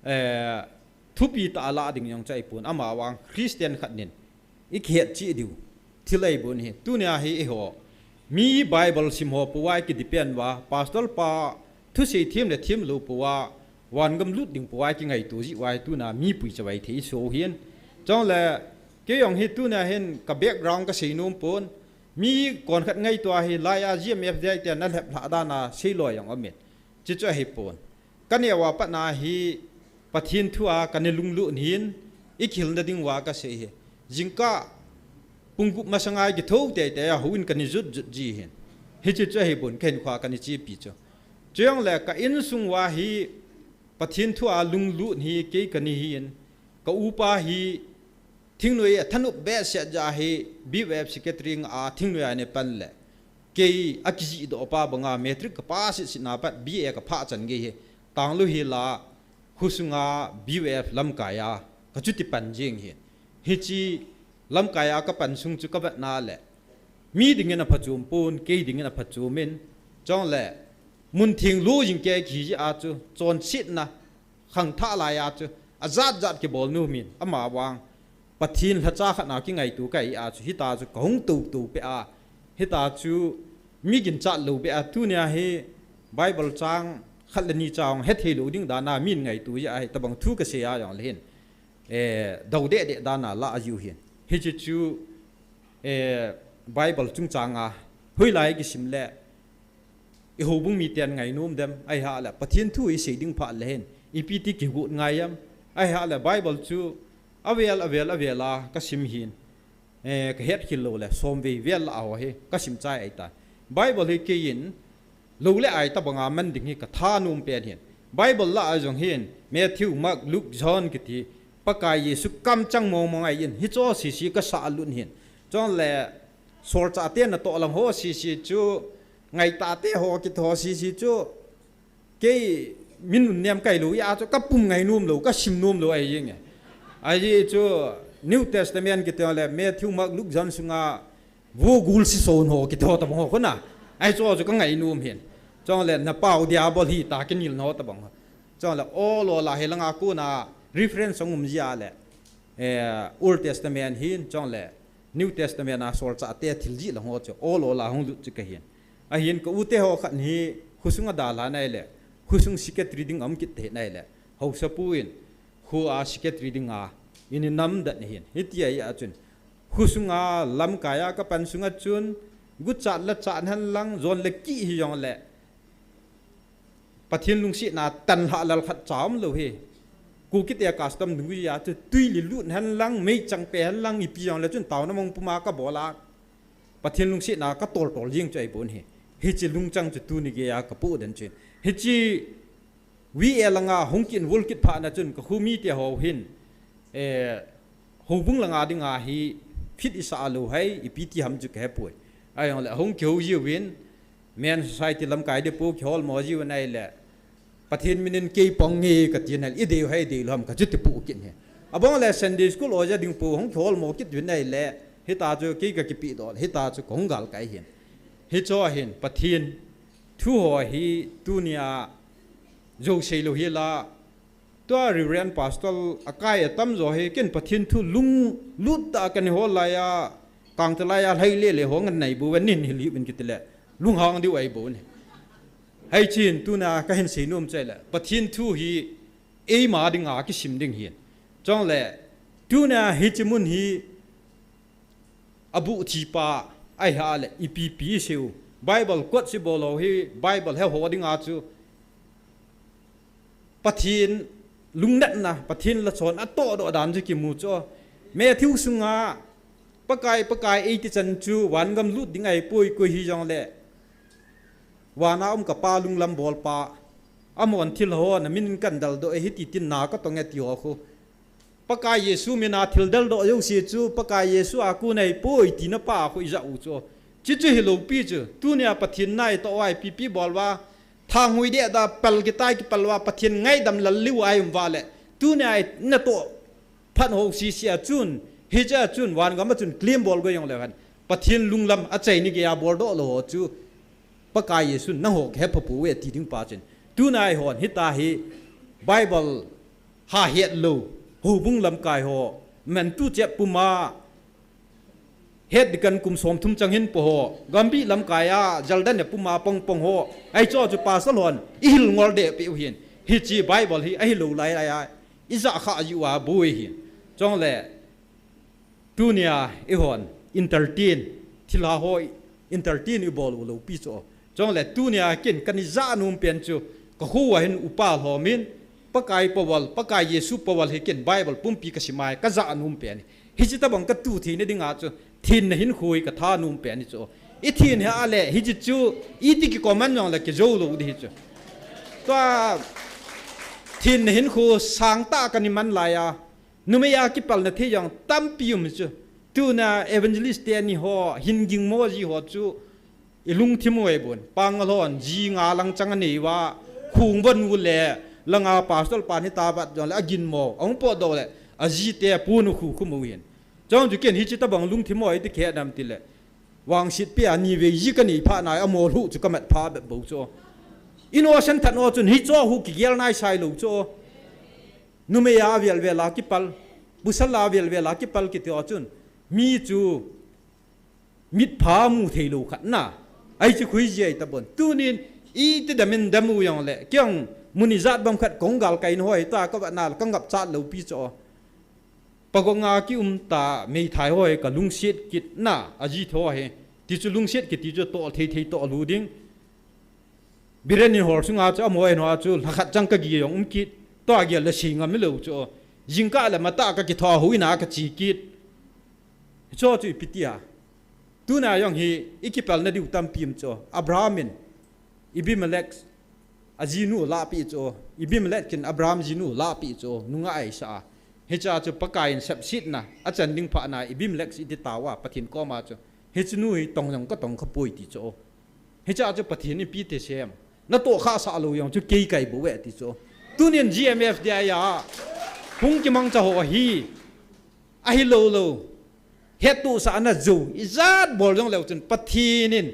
eh, thupi tah a lah ding jong chu ahipon, amavang Christian khat nin, ikihet cheh diu, thil ahibou ahi, tunia hi eiho. Mi Bible sim ho pouva ikidepend uva, pastor pa thusei them le them lou pouva, vangam lut ding pouva ikingaito jeh uva hi tunia mipui chavai thei iso hin. Chule, kei jong hi tunia hin ka background kasei nom pon, mi konkhat ngaito a hi, lai a G M F D I te nalhep lhah dan a sei loi jong aumin. Hiche chu ahipon. Kaneo a pat na hi Pathen thu a kana lunglut hin, ikihilna ding uva kasei hi. Jingkah pung gup masanga ikithou teitei a houin kana jut jut ji hin. Hiche chu ahipon kahinkhoa kana chepi chu. Chujongle ka insung uva hi Pathen thu a lunglut hi kei kana hin, ka upa hi Thingnoi a thanop behseh jeh a hi B Y F secretary nga a thingnoi a ana pan le. Kei akijihdoh pa banga matric ka pass sitna pat B A ka phah chan gei hi. Tanglou hila husunga B Y F lamkai a ka chuti pan jing hi. Hiche lamkai a kapan sung chu kavetna le, mi dingin aphachom pon, kei dingin aphachom in, chule mun theng lou jing kei kihi jeh a chu, chonsetna khangthah lai a chu, ajat jat kibol nom in, amavang Pathen lhacha khat na kingaito kahi a chu, hitia chu kahung toutou peh a, hitia chu mi ginchat lou beh a, tunia hi Bible chang khat le ni chang hethei lou ding dan a min ngaito jeh a hitabang thu kasei a jongle hin, eh, dou deh deh dan a la ajiu hin. Hiche chu, eh, Bible chungchang a hoilai kisim le, i houbung miten ngainom dem, ahileh Pathen thu isei ding phat le hin, ipi ti kigot ngai em, ahileh Bible chu avel, avel, avel a kasim hin, eh, kahet khel lou le, somvei vel lah a ho hi kasim chai ahitai. Bible hi kei in, lou le ai tabang a man ding hi kathanom pen hin. Bible lah a jong hin, Matthew, Mark, Luke, John kiti, Pakai Jesu kamchang mong mong ahin, hicho sese kasah lut hin. Chule, solchah te natoh lang ho sese chu, ngaitah te ho kiti ho sese chu, kei mi nunnem kahi lou jeh a chu, kapum ngainom lou, kasim nom lou ahi jeng e. Ajeh chu, New Testament kiti ho le, Matthew, Mark, Luke, John sunga, Vo gul si son ho, kiti ho tabang ho khu na. Ahi chu chu kangainom hin. Chule napao Diabol hi ta kinel na ho tabang ho. Chule ol ol a hi langa kona reference hung um jia le, eh, Old Testament hin, chule New Testament a solchah te thil jih lang ho chu ol ol a hung lut chu kahin. Ahin ka u te ho khat hi khosung a dalha nai le, khosung secretary ding um kit te nai le, haosapu in, Khu a secretary dinga, ini namdan ahin. Hitia hi a chun. Khu sunga lamkai a kapan sunga chun, guchat le chat hen lang, jon le kih hi jong le. Pathen lungsetna tan lha lal khat cha um lou hi. Kukite custom dungjui a chu tui li lut hen lang, meichang pe hen lang, ipi jong le chun taona mong puma kabol a. Pathen lungsetna katol tol jing chu ahi bon hi. Hiche lungchang chu tuni geiya kapoh den chu. Hiche V A langa hung kit, hung kit phat na chun ka khu mite ho hin, eh, houbung langa dinga hi fit isah lou hai, ipi ti ham chu kahepoi. Ahijongle hung kihou jiuvin, Men Society lamkai ding pu kihol mo jiu nai le, Pathen minin kei pang nge kati nai le, idei u hai, idei lou ham kachuti pu kit hi. Abang le Sunday School oja ding pu hung kihol mo kit u nai le, hita chu kei kakipe doh, hita chu kahung galkai hin. Hicho hin, Pathen thu ho hi tunia jou sei lou hi la, tua Reverend Pastor akai atam jo hi ken Pathen thu lunglut tah a kana hol laiya, kangtalaiya lhai le le ho ngan nai bu ve nin hil hih in kiti le, lunghang diu ahi bon hi. Hichin tunia kahin sei nom chu ahile, Pathen thu hi eima dinga kisim ding hin. Chule, tunia hiche mun hi, abuh thipa, ahi a le, ipi pi isei u. Bible quote si bol ho hi, Bible he ho dinga chu. Pathen lungnatna, Pathen lhachon atoh doh dan chu kimu chu. Matthew sunga, Pakai, Pakai eiti chan chu, vangam lut ding ahipoi koi hijongle. Vana um ka Pa lunglam bolpa. Amahon thil ho, na minin kan daldoh e hiti tin na katong e ti ho khu. Pakai Jesu mina thil daldoh jouse chu, Pakai Jesu a kon ahipoi tina pa khu ija u chu. Chuchu hilou pi chu, tunia Pathen na itoh uva ipi pi bol uva, thanghui deh da pel kitai kipel uva, Pathen ngaidam lal liu a um uva le, tunia natoh phat ho sese a chun, hiche a chun, vangam a chun claim bol go jong leu hen. Pathen lunglam achaini geiya boldoh lou ho chu, Pakai Jesun nangho kahe pha pouve ti ding pa chun. Tunia eihon hita hi Bible ha het lou, houbung lamkai ho, mantu chep puma, het dikan kum som thum chang hin po ho, Gambih lamkai a, Jordan a puma pong pong ho, ahi cho chu pastor hon, ihil ngol deh peh u hin, hiche Bible hi ahilou lai lai a, ija kha jiu a boi hin. Chule, Tunia eihon entertain, thilha ho entertain ibol u lou pi chu. Chule tunia ken kana ja nom pen chu, ka khu a hin upa lhomin, Pakai pawal, Pakai Jesu pawal hi ken Bible pumpi kasim a, kaja nom pen. Hiche tabang katu theina dinga chu, thenna hinkho hi katha nom pen chu. Ithen hih a le, hiche chu, iti kicommand jongle kijou lou ding hi chu. Tua, thenna hinkho sangtah kana man laiya, Numei a kipalna thei jong tampi um chu. Tuna evangelist teni ho, hin gingmo ji ho chu, ilungthim u ahi bon. Pangal hon, ji nga lang chang anei uva, khung von u le, langa pastor pan hita vat jongle, aginmo, ahung potdoh le, aji te punu khu khu mu hin. Chang chu ken hichi tabang lungthim ho iti khe dam tile. Vangsetpi a ni vei ji kanei phat nai a mol hu chu kamat pha bep bou chu. Innocent that ho chun hicho hu kigel nai sai lou chu. Numei a vel vel a kipal, pasal a vel vel a kipal kiti ho chun. Mi chu mitpha mu thei lou khat na. Ai chu khui ji ai tabon. Tunin iti damin damu jong le. Kiang mun ijat bang khat kong gal kai no hoi ta ka va na ka ngap chat lou pi chu. Pagong a ki um ta meithai ho hi ka lungset kit na, aji tho hi. Ti chu lungset kiti chu tol thei thei tol hu ding. Biren in hol sunga chu amaho in ho chu lhakhat chang ka gi jong um kit. Tua gi le si ngam lou chu. Jingkah le matah ka kitho hu ina ka chi kit. Cho chu ipi tia. Tuna jong hi i kipelna diu tampi um chu. Abraham in Abimelech a jinu lahpeh chu, Abimelech in Abraham jinu lahpeh chu, nunga aisa a. Hicha chu Pakai in sepsetna, achan ding phatna, Abimelech iti tao a, Pathen koma chu. Hichu nu hi tong jong ka tong kha poi ti chu. Hicha chu Pathen in ipi ti sem. Na toh khah sah lou jong chu kei kai bou ve ti chu. Tunin G M F D I a. Hung kimangcha ho hi. Ahi lou lou. Hettohsahna jou, ijat bol jong leu chun Pathen in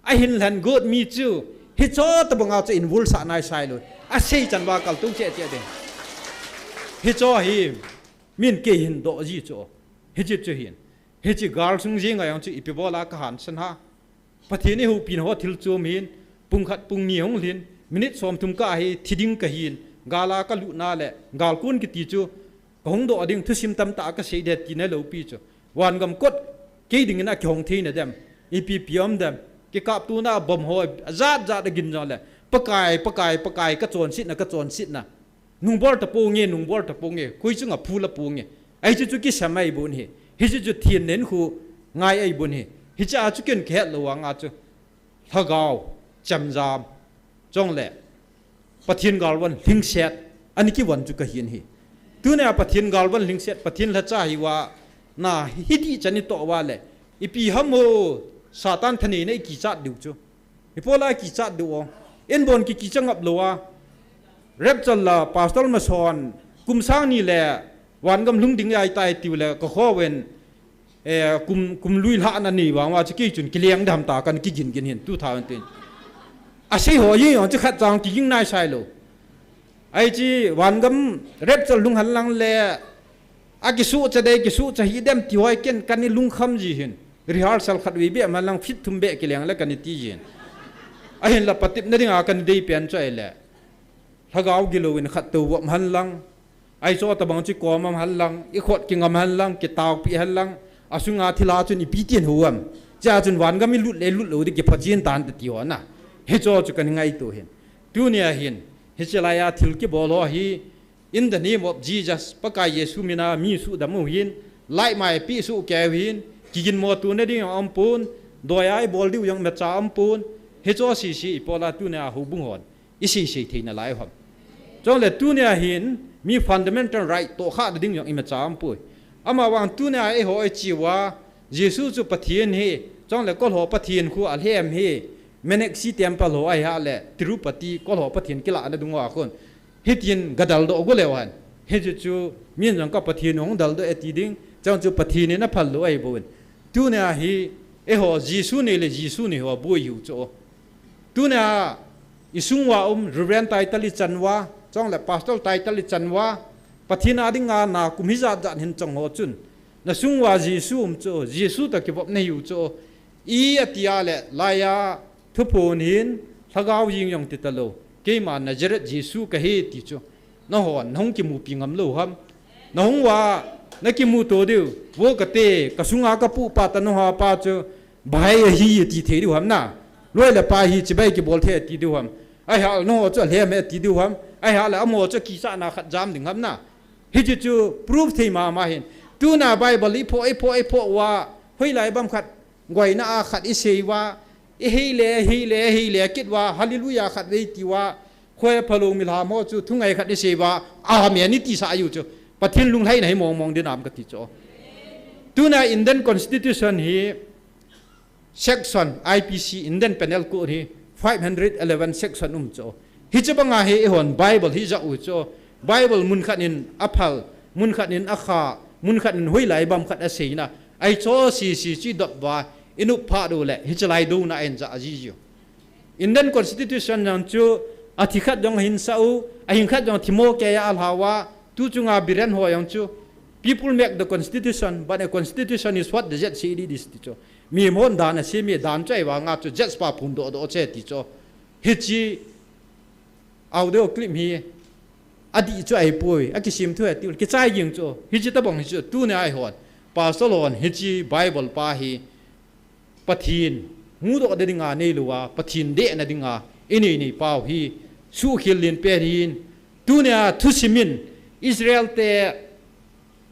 ahin lhen got mi chu, hicho tabang a chu invol sah nai sai lou. Asei chan va kal tou cheh cheh ding. Hicho hi, min kei hin doh ji chu. Hichi chu hin. Hichi gal sung jing a jong chu ipi bol a ka hansan ha. Pathen i hopina ho thil chom hin, pung khat pung ni hung lhin, minute som thum kah hi thi ding ka hin, gal a ka lutna le, gal kun kiti chu, ka hung doh ding thusim tamtah ka sei de tina lou pi chu. Van gam kot, kei dingin a kihong theina dem, ipi pi um dem, kikaptuna bom ho, ajat jat a gin jong le, Pakai, Pakai, Pakai, ka chonsetna, ka chonsetna. Nungbol ta ponge, nungbol ta ponge, koi chunga phu la ponge. Ai chu chu kisam ai bon hi. Hichi chu thin nen khu ngai ai bon hi. Hicha chu ken khet lou anga chu. Lhagao, chamjam, chong le. Pathen galvan lhingset, ani kivon chu ka hin hi. Tunia Pathen galvan lhingset, Pathen lhacha hi va, na hiti chan i toh va le. Ipi ham ho, Satan thaneina i kichat diu chu. Ipola kichat diu o. En bon ki kicha ngap lou a. Rapture la Pastor Mason kum sang ni le van gam lhung ding ai tai tiu le ka kho ven, eh, kum, kum lui lha na ni vang va chu kei chun kileng dam ta kan kigin gin hin tu tha ven tin. Asei ho ye yong chu khat chang kiging nai sai lou. Ai chi van gam rapture lhung hal lang le A kisuhcha dei, kisuhcha hi dem ti hoi ken kan i lungkham ji hin. Rehearsal khat vei beh man lang fit thum beh kileng le kan i ti ji hin. Ahin la patepna dinga kan i dei pen chu ai le. Lhagao gilou in khat tou vop han lang. Ai chu tabang chi kom am han lang, i khot kingam han lang, kitao pi han lang. Asunga thila chun ipi tin ho am. Cha chun van gam i lut le lut lou di kipha chin tan ti ho na. Hicho chu kan i ngaito hin. Tunia hin. Hichi lai a thil kibol ho hi. In the name of Jesus, Pakai Jesu mina mi suhdam u hin, laimai pi suhkeh u hin, kiginmo tuna ding jong umpon, doiya i bol diu jong imacha umpon, hicho sese i pola tunia houbung hon, i sese theina lai u ham. Chule tunia hin, mi fundamental right tohkhah ding jong imacha umpoi. Amavang tunia eiho i chi uva, Jesu chu Pathen hi, chule kol ho Pathen khu alhem hi, Meenakshi temple ho ahi a le, Tirupati kol ho Pathen kilahna dung uva khun. Hitin gadal doh go leu hen. Hichu chu, min jong ka Pathen hung dal doh e ti ding, chang chu Pathen in aphal lou ahi bou in. Tunia hi, eiho Jesu nei le Jesu nei ho boi hiu chu. Tunia, i sung uva um, Reverend title i chan uva, chang le Pastor title i chan uva, Pathen a dinga na kum hijat jat hin chang ho chun. Na sung uva Jesu um chu, Jesu toh kivop na hiu chu. I ati a le, laiya, Thuphon hin, lhagao jing jong ti talou. Keima Nazareth Jesu kahi ti chu. Nahon, nahung kimupi ngam lou ham. Nahung uva, nakimuto diu. Vo kate, kasunga kapu pa tanu ha pa chu. Bahai ahi ti thei diu ham na. Loi le pai hi chibai kibol thei ti diu ham. Ahi a le naho chu alhem e ti diu ham. Ahi a le amaho chu kisahna khat jam ding ham na. Hichu chu proof thei mama hin. Tuna Bible i pho, i pho, i pho uva. Hoilai bang khat. Goina a khat i sei uva. I hei le, hei le, hei le, kit uva, hallelujah khat vei ti uva, khoi phalou milham ho chu thungai khat i sei uva, amen i ti sah u chu. Pathen lunglhaina hi mong mong dinam ka ti chu. Tuna Indian Constitution hi section I P C, Indian Penal Code hi five hundred eleven section um chu. Hichu banga hi eihon Bible hi ja u chu. Bible mun khat in aphal, mun khat in akha, Mun khat in hoilai bam khat aseina. Ahi chu C C C dot va, i nop phat u le, hiche lai douna in ja aji jiu. Indian Constitution jong chu, athi khat jong ahinsah u, ahing khat jong thimo keiya alhau a, tu chunga Biren ho jong chu, "People make the constitution, but a constitution is what the judge say it is," ti chu. Mihon dan asem e, dan chu ahivanga chu, judge pa phondoh doh cheh ti chu. Hiche audio clip hi, adih chu ahipoi, akisem thu ahi tiu, kichai jing chu, hiche tobang hi chu, tunia eihon, pastor hon, hiche Bible pa hi, Pathen, huhdoh na dinga neilou a, Pathen dehna dinga, inei nei pau hi, suhkhel len pen hin, tunia thusim in, Israel te,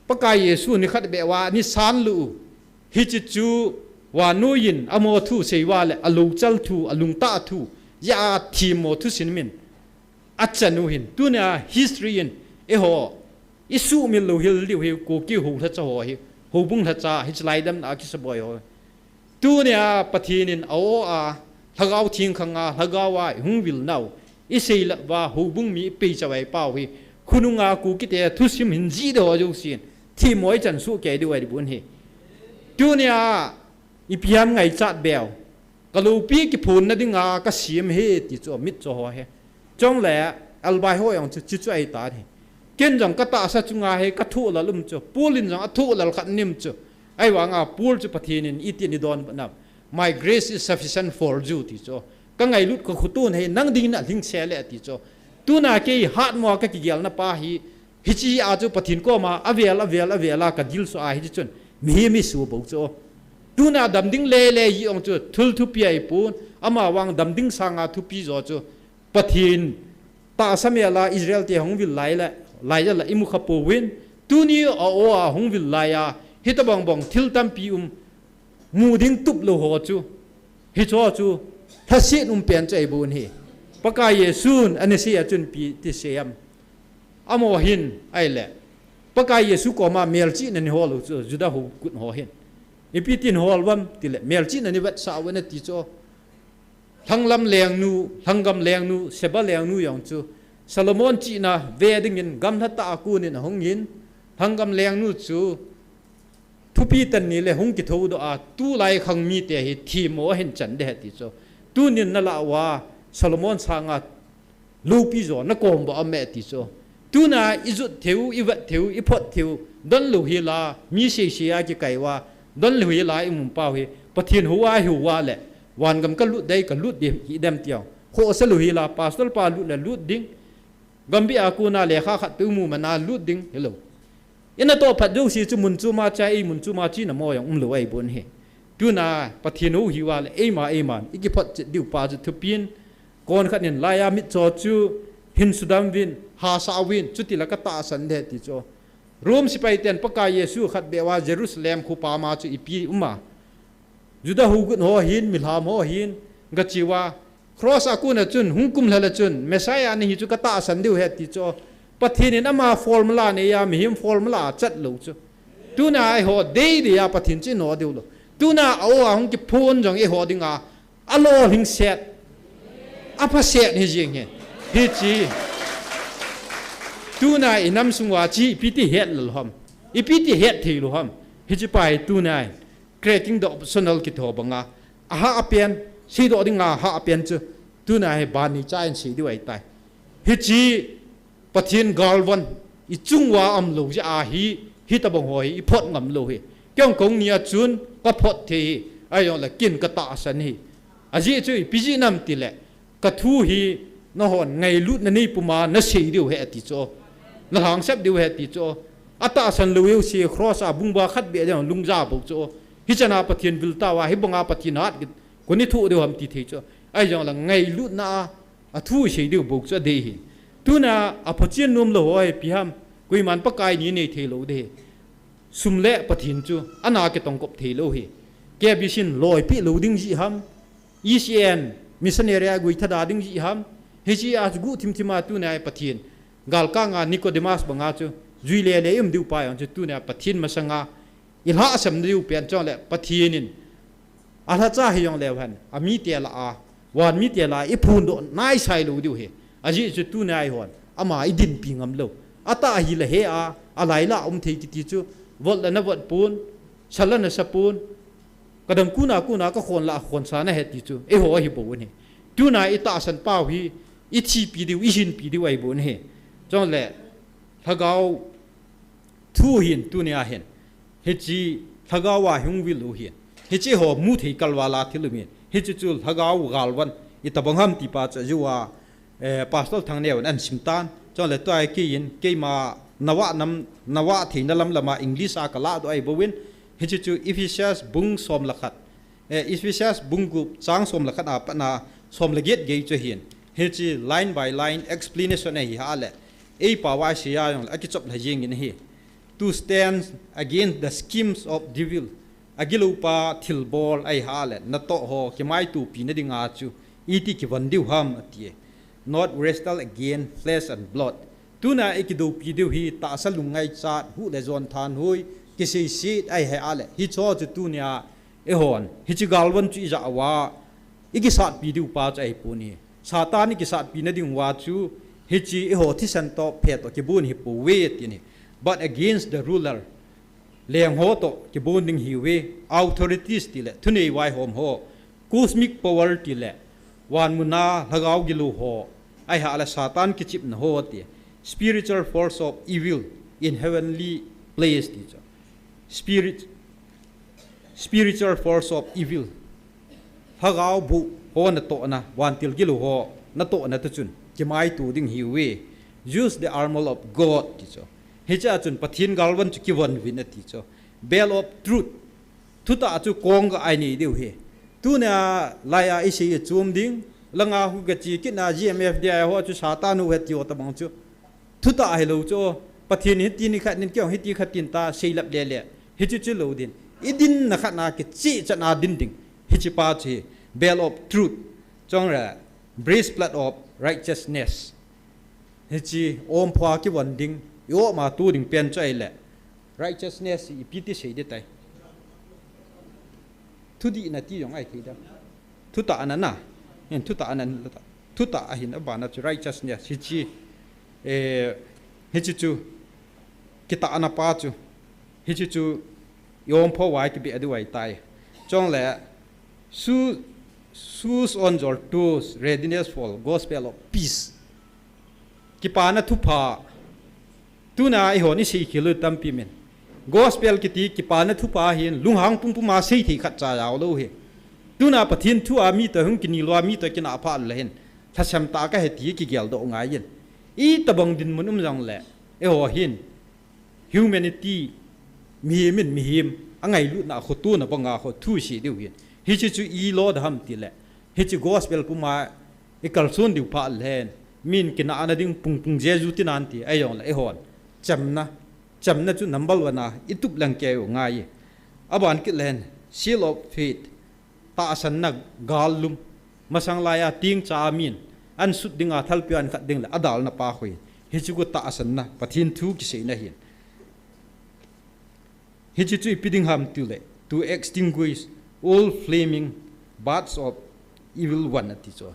Pakai Jesu nikhat beh uva, ni san lou u, hiche chu, vannoi in, amaho thu sei uva le, alouchal thu, alungtah thu, jeh a themmo thusim in, achan u hin, tunia history in, eiho, isuhmil louhel diu hi, Kuki ho lhacha ho hi, houbung lhacha, hiche lai damna a kisaboi ho. Tunia Pathen in a-o a, Lhagao Theng khanga, Lhagao a, ihung vil nau, iseilep uva, houbung mi ipei chavai pau hi, khonunga Kuki te thusim hin jih de ho jousen, themmo ichan soh kei diu ahi bon hi. Tunia, ipi ham ngaichat beu. Ka loupi kiphonna dinga kasem ahi ti chu mitcho ho hi. Chule, Albai ho jong chu, chu chu ahitan ahi. Ken jong katahsa chunga hi kathohlal um chu. Paul in jong athohlal khat aum chu. Ahivanga Paul chu Pathen in itin eidonbut nam. "My grace is sufficient for you," ti chu. Ka ngailut ka khotona hi nang dingin alhingse e ti chu. Tunia kei hatmo a kakigelna pa hi, hiche a chu Pathen koma avel, avel, avel a kadilsuh a hiche chun mihem isuh bou chu. Tunia dam ding lele jeh jong chu thil thupi ahipon, amavang dam ding sanga thupi jo chu Pathen tahsa mel a Israel te hung vil lai le, lai le imu kha pouvin, tuni a-o a hung vil lai a, hitobang bang thil tampi um, mu ding tup lou ho chu, hicho chu, lhaset um pen chu ahi bon hi. Pakai Jesun anasei a chun ipi ti sei am. Amaho hin, ahile, Pakai Jesu koma melchihna nei hol u chu, Juda houkut ho hin. Ipi tin hol uvam, tile, melchihna nei vetsah uvin ati chu. Lhanglam lengnu, lhanggam lengnu, Sheba lengnu jong chu, Solomon chihna ve dingin gamla tah a konin ahungin, lhanggam lengnu chu, thupi tah ni le hung kithoudoh a, tulai khang mite hi themmo ahin chan ding ahi ti chu. Tunin nalah uva, Solomon sanga loupi jo nakom uva aume ti chu. Tunia ijot theiu, ivet theiu, iphot theiu, donlou hela, mi seisei a kikai uva, donlou hela imu pau hi, Pathen hou a ihiu va le, vangam kalut ding, kalut ding hidem tiu. Khohsa lou hela, pastor pa lut le lut ding, gambih a kona lekha khat peh mu mana lut ding, hilou. Inatoh phat jouse chu mun chom a chai, mun chom a china mo jong umlou ahi bon hi. Tunia Pathen hou hiu va le, eima, eiman ikiphotchet diu pa chu thupin, kon khat in laiya mitcho chu hin sudam uvin, hahsa uvin, chutile katahsan ding ahi ti chu. Rome sepai ten Pakai Jesu khat beh uva Jerusalem khopam a chu ipi um a. Juda houkut ho hin, milham ho hin, gache uva, cross a kona chun, hung kumlha le chun, Messiah nahi chu katahsan diu ahi ti chu. Pathen in ama formula nei a, mihem formula a chat lou chu. Tunia eiho deidei a Pathen chu ino diu lou. Tunia a-o a hung kiphon jong eiho dinga, alolhing set, apha set hi jing hi. Hiche. Tunia inam sung uva chu ipi ti het lou ham. Ipi ti het thei lou ham. Hiche pa hi tunia cracking the optional kiti ho banga, ahah pen, seidoh dinga ahah pen chu, tunia hi bani cha in sei diu ahitai. Hiche Pathen galvan, ichung uva umlou jeh a hi, hitobang ho hi iphot ngam lou hi. Kei jong kong ni a chun kaphot thei hi, ahijongle ken katahsan hi. Ajeh chu ipi jeh ham tile, kathu hi, nahon ngailutna nei puma nasei diu ahi ti chu. Nalhangsap diu ahi ti chu. Atahsan lou jouse cross a bungba khat beh ding lungja bou chu. Hichan a Pathen vil tauva, hibanga Pathen hat kiti, koi in thoh diu ham ti thei chu. Ahijongle ngailutna a, athu sei diu bou chu adei hi. Tunia aphochen nom lou ho hi ipi ham, koiman Pakai ni nei thei lou ding hi. Sum le Pathen chu ana kitongkop thei lou hi. K B C in loipeh lou ding jeh ham, E C N missionary a guithada ding jeh ham, hiche a guh thimthim a tunia Pathen, galkanga Nicodemus banga chu, jui lele i um diu pa jong chu tunia Pathen masanga ilhahsam diu pen chule Pathen in alhacha hijongleu hen, amite lah a, van mite lah a iphondoh naisai lou diu hi. Ajeh chu tunia eihon ama idinpi ngam lou. Atah hile he a, alai lah a um thei kiti chu, Vot la na vot pon, sa la na sa pon, kadang kuna kuna ka khon la khon sa na he ti chu eiho ahi bou ahi. Tuna i tahsan pau hi, i thipi diu, i hinpi diu ahi bou ahi. Chule, lhagao thu hin tunia hin, hiche lhagao a hung vil u hin, hiche ho mu thei kalval a thil um in, hiche chu lhagao galvan, itobang ham ti pa chu ajoa, eh, Pastor Thangneo in ahin sim tan. Chule tua hi kei in, keima nava nam, nava theina lam lama English a ka lahdoh ahi bou in, hiche chu Ephesians bung som le khat, eh, Ephesians bung gup chang som le khat a pat na som le get gei chu hin, hiche line by line explanation ahi hale, ei pao a sei a jong le akichop lha jeng in ahi. To stand against the schemes of devil. Agilou pa thilbol ahi hale, natoh ho kimaitopi na dinga chu iti kivon diu ham ati. Not wrestle against flesh and blood. Tuna i kidoupi diu hi tahsa lung ngaichat, huh le jon thanhoi, kiseiset ahi hale, hicho chu tunia eihon hiche galvan chu i jah uva i kisatpi diu pa chu ahi pon ahi. Satan i kisatpi na ding uva chu, hiche eiho thisan toh phe toh kibon hi pouve ati ahi. But against the ruler, leng ho toh kibon ding ahiuve, authorities tile thunei vaihom ho, cosmic power tile van muna lhagao gilou ho, ahi hale Satan kichepna ho ti, spiritual force of evil in heavenly place ti chu. Spirit, spiritual force of evil. Lhagao bu ho natohna, vantil gilou ho natohna toh chun kimaito ding ahiuve. Use the armor of God ti chu. Hiche a chun Pathen galvan chu kivon uvin ati chu. Belt of truth. Thutah chu kong ga ahi nei diu ahi. Tuna laiya i sei a chom ding, langa hu ga chi kit na G M F D I ho chu Satan u ahi ti ho tobang chu. Thutah ahilou chu, Pathen in hiti nikhat in keiho hiti khat in ta seilap lele. Hiche chu lou ding. I dinna khat na kicheh chan a din ding. Hiche pa chu hi, belt of truth. Chule, breastplate of righteousness. Hiche omphoa kivon ding, i om a tu ding pen chu ahile. Righteousness hi ipi ti sei ding tai. Thudihna ti jong ahi thei da. Thutahna na. Hin thutahna, thutah ahin abana chu righteousness hiche, eh, hiche chu kitahna pa chu. Hiche chu i ompho uva kibe diu ahitai. Chule, shoe, shoes on your toes, readiness for gospel of peace. Kipana thupha. Tuna eihon i seikhel u tampi min. Gospel kiti kipana thupha hin lunghang pumpum a seithei khat cha jaolou ahi. Tuna Pathen thu a mi toh hung kinel uva mi toh kinah pha le hin, lhasam tah kahi ti kigeldoh ngai in. Itobang dinmun um jongle, eiho hin humanity, mihem in mihem angailutna a khotona banga kho thu sei diu hin. Hiche chu i lo da ham tile, hiche gospel puma i kalson diu pha le hin, min kinahna ding pungpung Jesu tinan ti ahi jongle eihon chamna, chamna chu number one a i tup lang kei u ngai. Aban kit le hin, seal of faith, tahsanna gallum, masang laiya tingcha a min ahin sut dinga thalpi ahin khat ding le adalna pa khu hi. Hiche khu tahsanna, Pathen thu kiseina hin. Hiche chu ipi ding ham tile, to extinguish all flaming darts of evil one ati chu.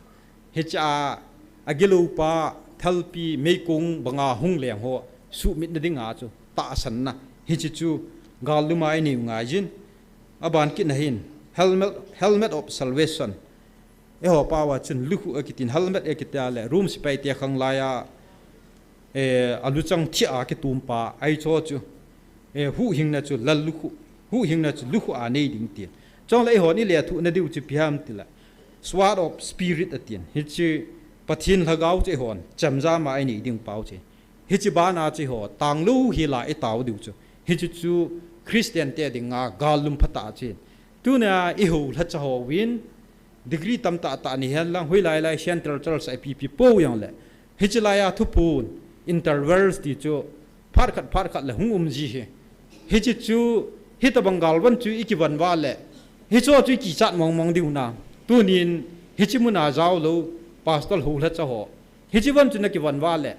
Hiche a, agilou pa thalpi meikong banga hung leng ho suhmit na dinga chu tahsanna. Hiche chu gallum a i nei u ngai jin. Aban kit na hin, helmet, helmet of salvation. Eiho pao a chun lukhuh akitin, helmet akiti a le, Rom sepai te khang laiya, eh, aluchang thia kitum pa, ahi cho chu, eh, huhhingna chu lal lukhuh, huhhingna chu lukhuh a nei ding tin. Chule eihon i lethuh na diu chu ipi ham tile, sword of spirit atin. Hiche Pathen lhagao chu eihon chamjam a i nei ding pao chu. Hiche bana chu eiho tanglou hel a i tao diu chu. Hiche chu Christian te dinga gallum phatah chu. Tuna eiho lhacha hon degree tamtah tah nei hen lang, hoilai lai Central Church a ipi ipi pou jongle, hiche laiya thuphon, intervals ti chu phat khat phat khat le hung um ji ahi. Hiche chu, hitobang galvan chu i kivon uva le, hicho chu i kichat mong mong diu na. Tunin hiche muna jaolou, pastor ho lhacha ho, hiche von chu na kivon uva le,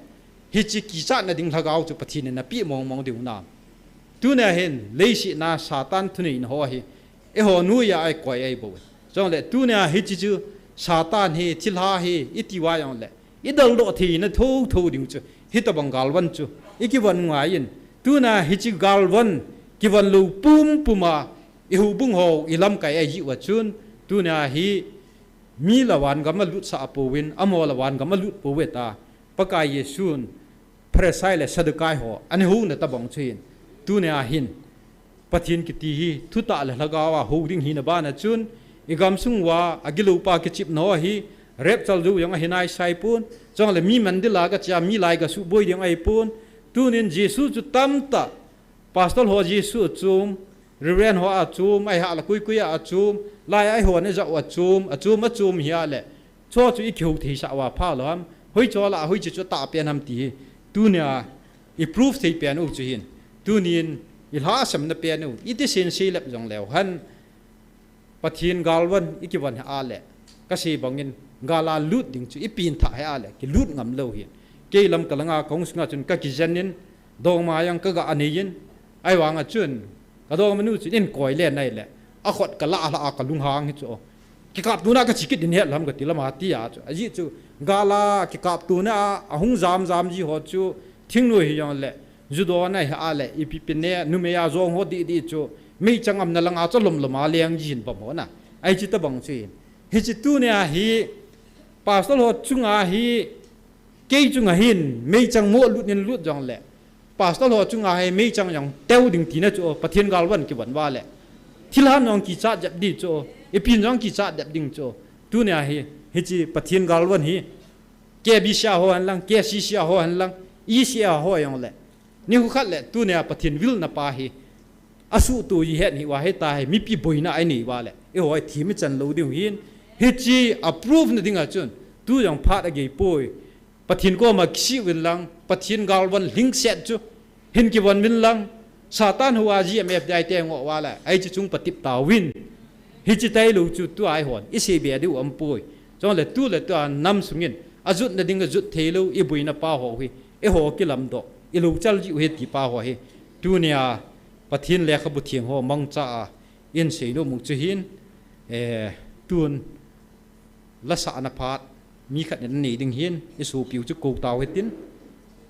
hiche kichatna ding lhagao chu Pathen in napeh mong mong diu na. Tuna hin leiset a Satan thuneina ho hi eiho noiya akoi ahi bou. Chule tuna hiche chu Satan hi, thilha hi i ti uva jongle, i daldoh theina thotho ding chu hitobang galvan chu i kivon ngai in. Tuna hiche galvan Kivon lou pumpum a, i houbung ho, i lamkai a i jih uva chun, tunia hi mi la van gam a lut sah a pouvin, amaho la van gam a lut pouve ta, Pakai Jesun Pharisai le Sadukai ho ana houna tabang chu hin, tunia hin Pathen kiti hi thutah le lhagao a hou ding hina bana chun, i gamsung uva a gilou pa kichepna ho hi rapture jou jong ahi nai sai pon, chule mi mandal a ga che a mi lai ga suboi ding ahi pon, tunin Jesu chu tamtah, Pastor ho Jesu achom, Reverend ho achom, ahi hale koikoi a achom, lai a eiho ana ja u achom, achom, achom hi ale. Chu chu i kihou thei sah uva pha lou ham. Hoiche lah a hoiche chu atah pen ham ti hi. Tunia i prove thei pen u chu hin. Tunin i lhasamna pen u. I ti sin sei lep jong leu hen. Pathen galvan i kivon hi ale, ka sei bangin gal a lut ding chu i pengthah hi ale, kilut ngam lou hin. Kei lam ka langa ka hung sunga chun ka kijen in, dongma jong ka ga nei in, ahi vanga chun, ka dongmanu chun in koi le nai le, a khut ka lah a lha a ka lunghang hi chu. Kikaptona ka chi kit ding het lam ka ti lam a ti a chu. Ajeh chu, gal a kikaptona a, a hung jam jam ji ho chu, thingnoi hi jong le, Ju dona hi ale, ipi pi ne, numei a jong ho didi chu, meichang amna langa chu lom lom a leng jin pam ho na. Ahi chi tabang chu hin. Hiche tunia hi, Pastor ho chunga hi, kei chunga hin, meichang mo lut nin lut jong le. Pastor ho chunga hi, meichang jong teu ding tina chu, Pathen galvan kivon uva le. Thilhan jong kichat jep di chu, ipin jong kichat jep ding chu. Tunia hi, hiche Pathen galvan hi, K B C a ho hen lang, K C C a ho hen lang, E C A ho jong le. Nikho khat le tunia Pathen vilna pa hi, asuhtoh ji het hi uva hita hi, mipi boina a inei uva le. Eiho hi thim ichan lou diu hin, hiche a prove na dinga chun, tu jong phat agei poi. Pathen koma kisih uvin lang, Pathen galvan lhingset chu, hin kivon uvin lang, Satan ho a G M F D I te ngoh uva le, ahi chu chung patep tauvin. Hiche tailou chu tua eihon, i sei be diu aum poi. Chule tu le tua nam sungin, ajutna ding ajut thei lou, i boina pa ho hi, eiho kilamdoh, i louchal jiu hi ti pa ho hi. Tunia, Pathen lekhabu theng ho mangcha a, in sei nom u chu hin, eh, tun, lasahna phat, mi khat in anei ding hin, i sopiu chu kou tau hitin,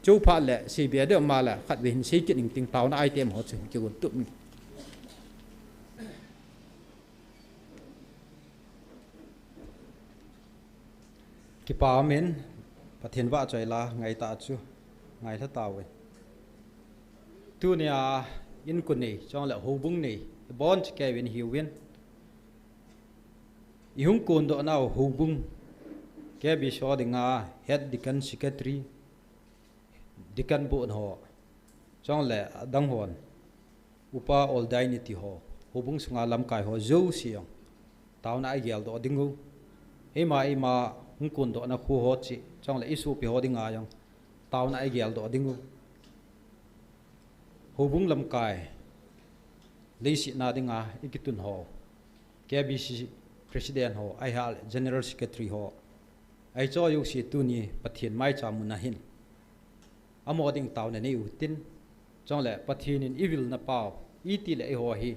chou phat le, sei be diu ama le, khat ve hin sei kit ning ting taona item ho chu hin kigon tup. Kipa amen, Pathen vahchoi la ngaitah chu, ngailha tauvin. Tunia inko nei, chule houbung nei, ibon chu kei uvin hiuvin. I hung kondoh nau houbung, K B C ho dinga, Head Deacon Secretary, Deacon Board ho, chule adang hon, Upa Oldaini ti ho, houbung sunga lamkai ho jouse jong, taona a igeldoh ding u. Eima, eima, hung kondohna kho ho cheh, chule i sopi ho dinga jong, taona a igeldoh ding u. Houbung lamkai, leiset na dinga, i kitun ho, K B C President ho, ahi hale General Secretary ho, ahi chu jouse tuni Pathen maicham muna hin. Amaho ding taona nei u hitin, chule Pathen in i vilna pau, iti le eiho hi,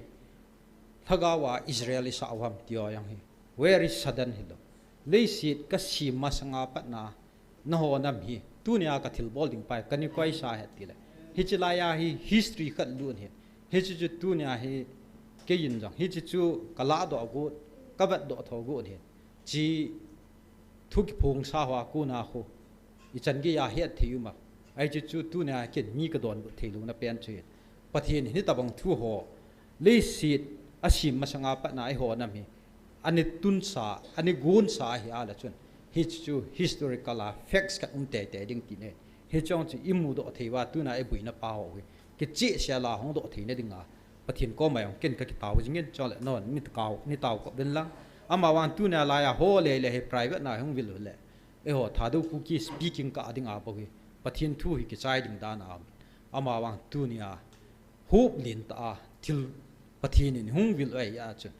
lhagao a Israel i sah u ham ti ho jong hi, very sudden hilou. Leiset ka sem masanga patna, nangho nam hi, tunia ka thilbol ding pa hi, ka ni koi sa het ti le. Hiche lai a hi, history khat lut hin. Hiche chu tunia hi, kei in jong, hiche chu ka lahdoh got, ka vetdoh tho got hin. Chi thu kiphong sa hoa kona khu, ichan gei a het thei u ma. Ahi chu chu tunia ken mi ka donbut thei louna pen chu hin. Pathen in hitabang thu ho, leiset a sem masanga patna eiho nam hi, ani tunsa, ani gonsa ahi a le chun. Hiche chu historical a facts khat um teitei ding ti ne. Hiche jong chu i mudoh thei uva tunia i boina pa ho hi. Kicheh sel a hung doh theina dinga. Pathen koma jong ken ka kitao jingin, chule nangho ni tao, ni tao kop uvin lang. Ama vang tunia lai a ho le le hi private na hung vil u le. Eiho Thadou Kuki speaking kah dinga bou hi. Pathen thu hi kichai ding dan a um. Ama vang tunia hop lin tah a thil Pathen in hung vil u ahi a chun.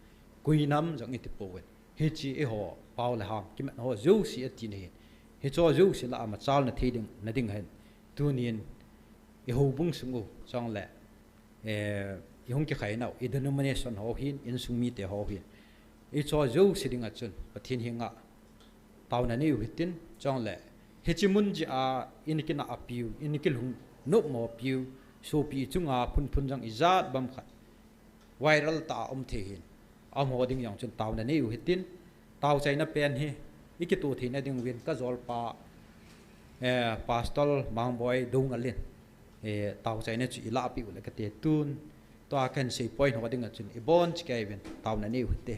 Koi nam jong i ti pouvin. Hiche eiho pau le ham kimat ho jouse ati na hin. Hiche jouse lah a machalna thei ding, na ding hin. Tunin i houbung sung u, chule, eh, i hung kikhai nau, i denomination ho hin, insung mite ho hin. Hiche jouse dinga chun, Pathen henga, taona nei u hitin, chule, hiche mun jeh a, in kinah a piu, in kilhung nopmo piu, Sopi chunga phunphun jong ijat bang khat viral tah a um thei hin, amaho ding jong chun taona nei u hitin, taochaina pen hi ikituh theina ding uvin kajolpa, eh, Pastor Mangboi Doungel in, eh, taochaina chu ilahpeh u le kati tun, tua kahin seipoi ho ding a chun ibonchauva kei uvin taona nei u hite.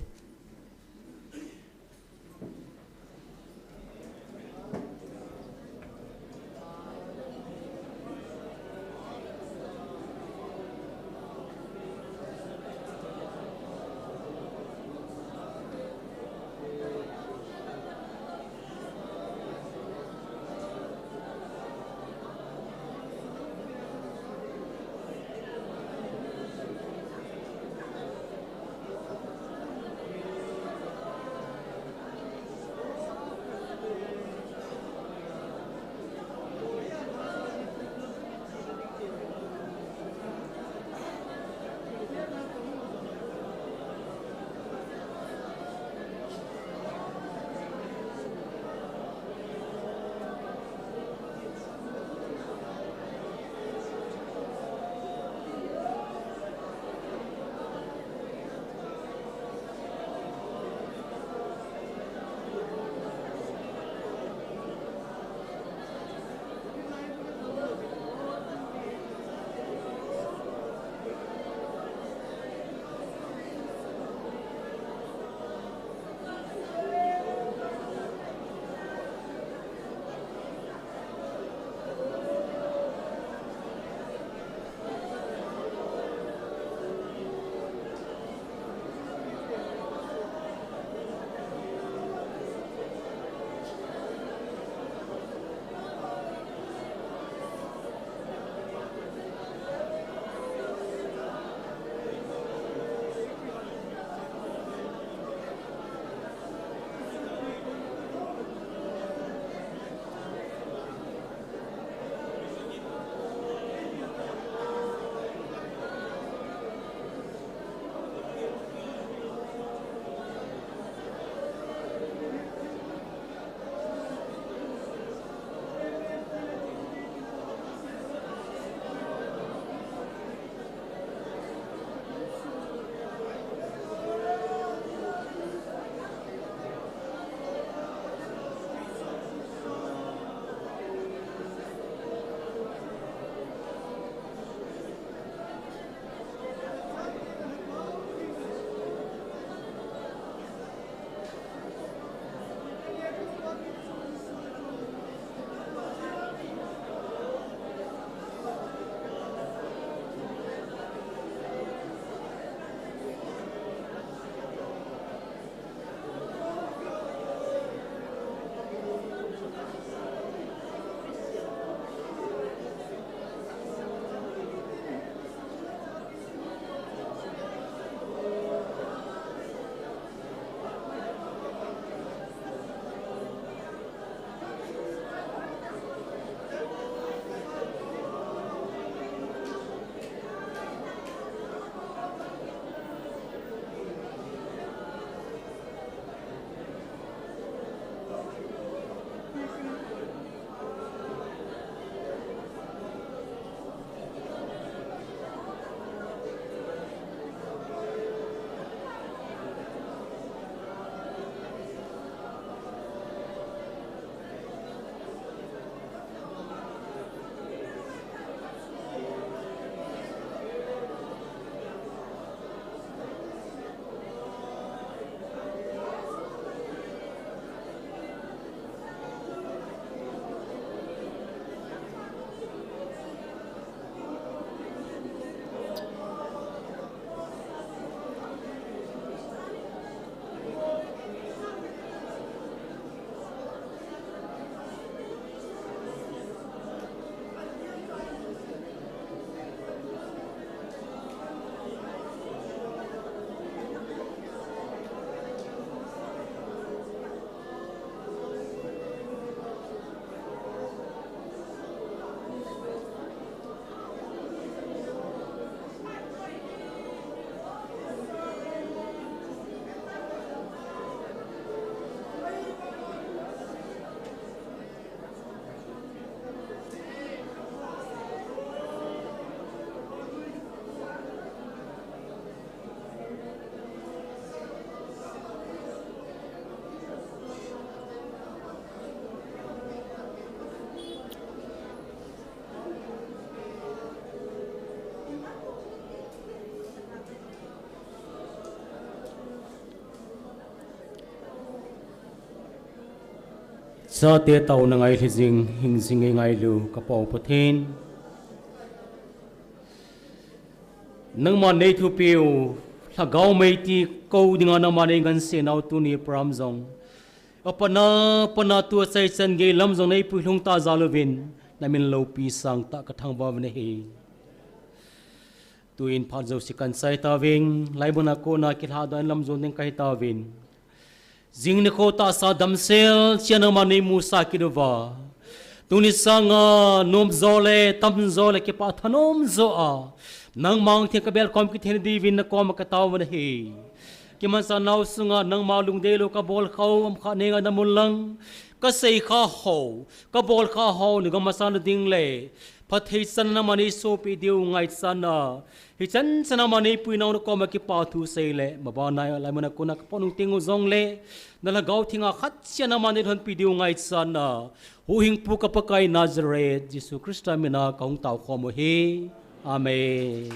Chate taona ngailhi jing, hingjing eingailu ka Pa u Pathen, nangman neithupiu Lhagao meiti kou dinga nangman neingansenau tuni program jong apatna, patna tua chaichan geilam jong neipui lhung tah jal uvin, namin loupi sangtah ka thangvah uvin ahi. Tuin phat jouse kahin chai tauvin, laimuna kona kilhadoh in lam jon ding kahi tauvin, jing nikho tahsa damsel cheh a nangman neimusah kit uva, tuni sanga nomjo le tamjo le kipah thanom jo a nangma hung theng kabelkhom kit theina diuvin nakoma katao uvin ahi. Kimanchah nau sunga nangma lungdeilou kabolkhah u umkha neingaidam unlang, kaseikha ho, kabolkhah ho nagam masang nading le phatthei chan nangman neisopi diu ngaichat a, hichan chan a nangman neipuinau nakoma kipathu sei le mabanna laimuna kona kapot nung tengu jongle, na Lhagao Theng a khat cheh a nangman neilhonpi diu ngaichat a, huhhingpu ka Pakai Nazareth Jesu Christa mina kahung taokhom u ahi. Amen.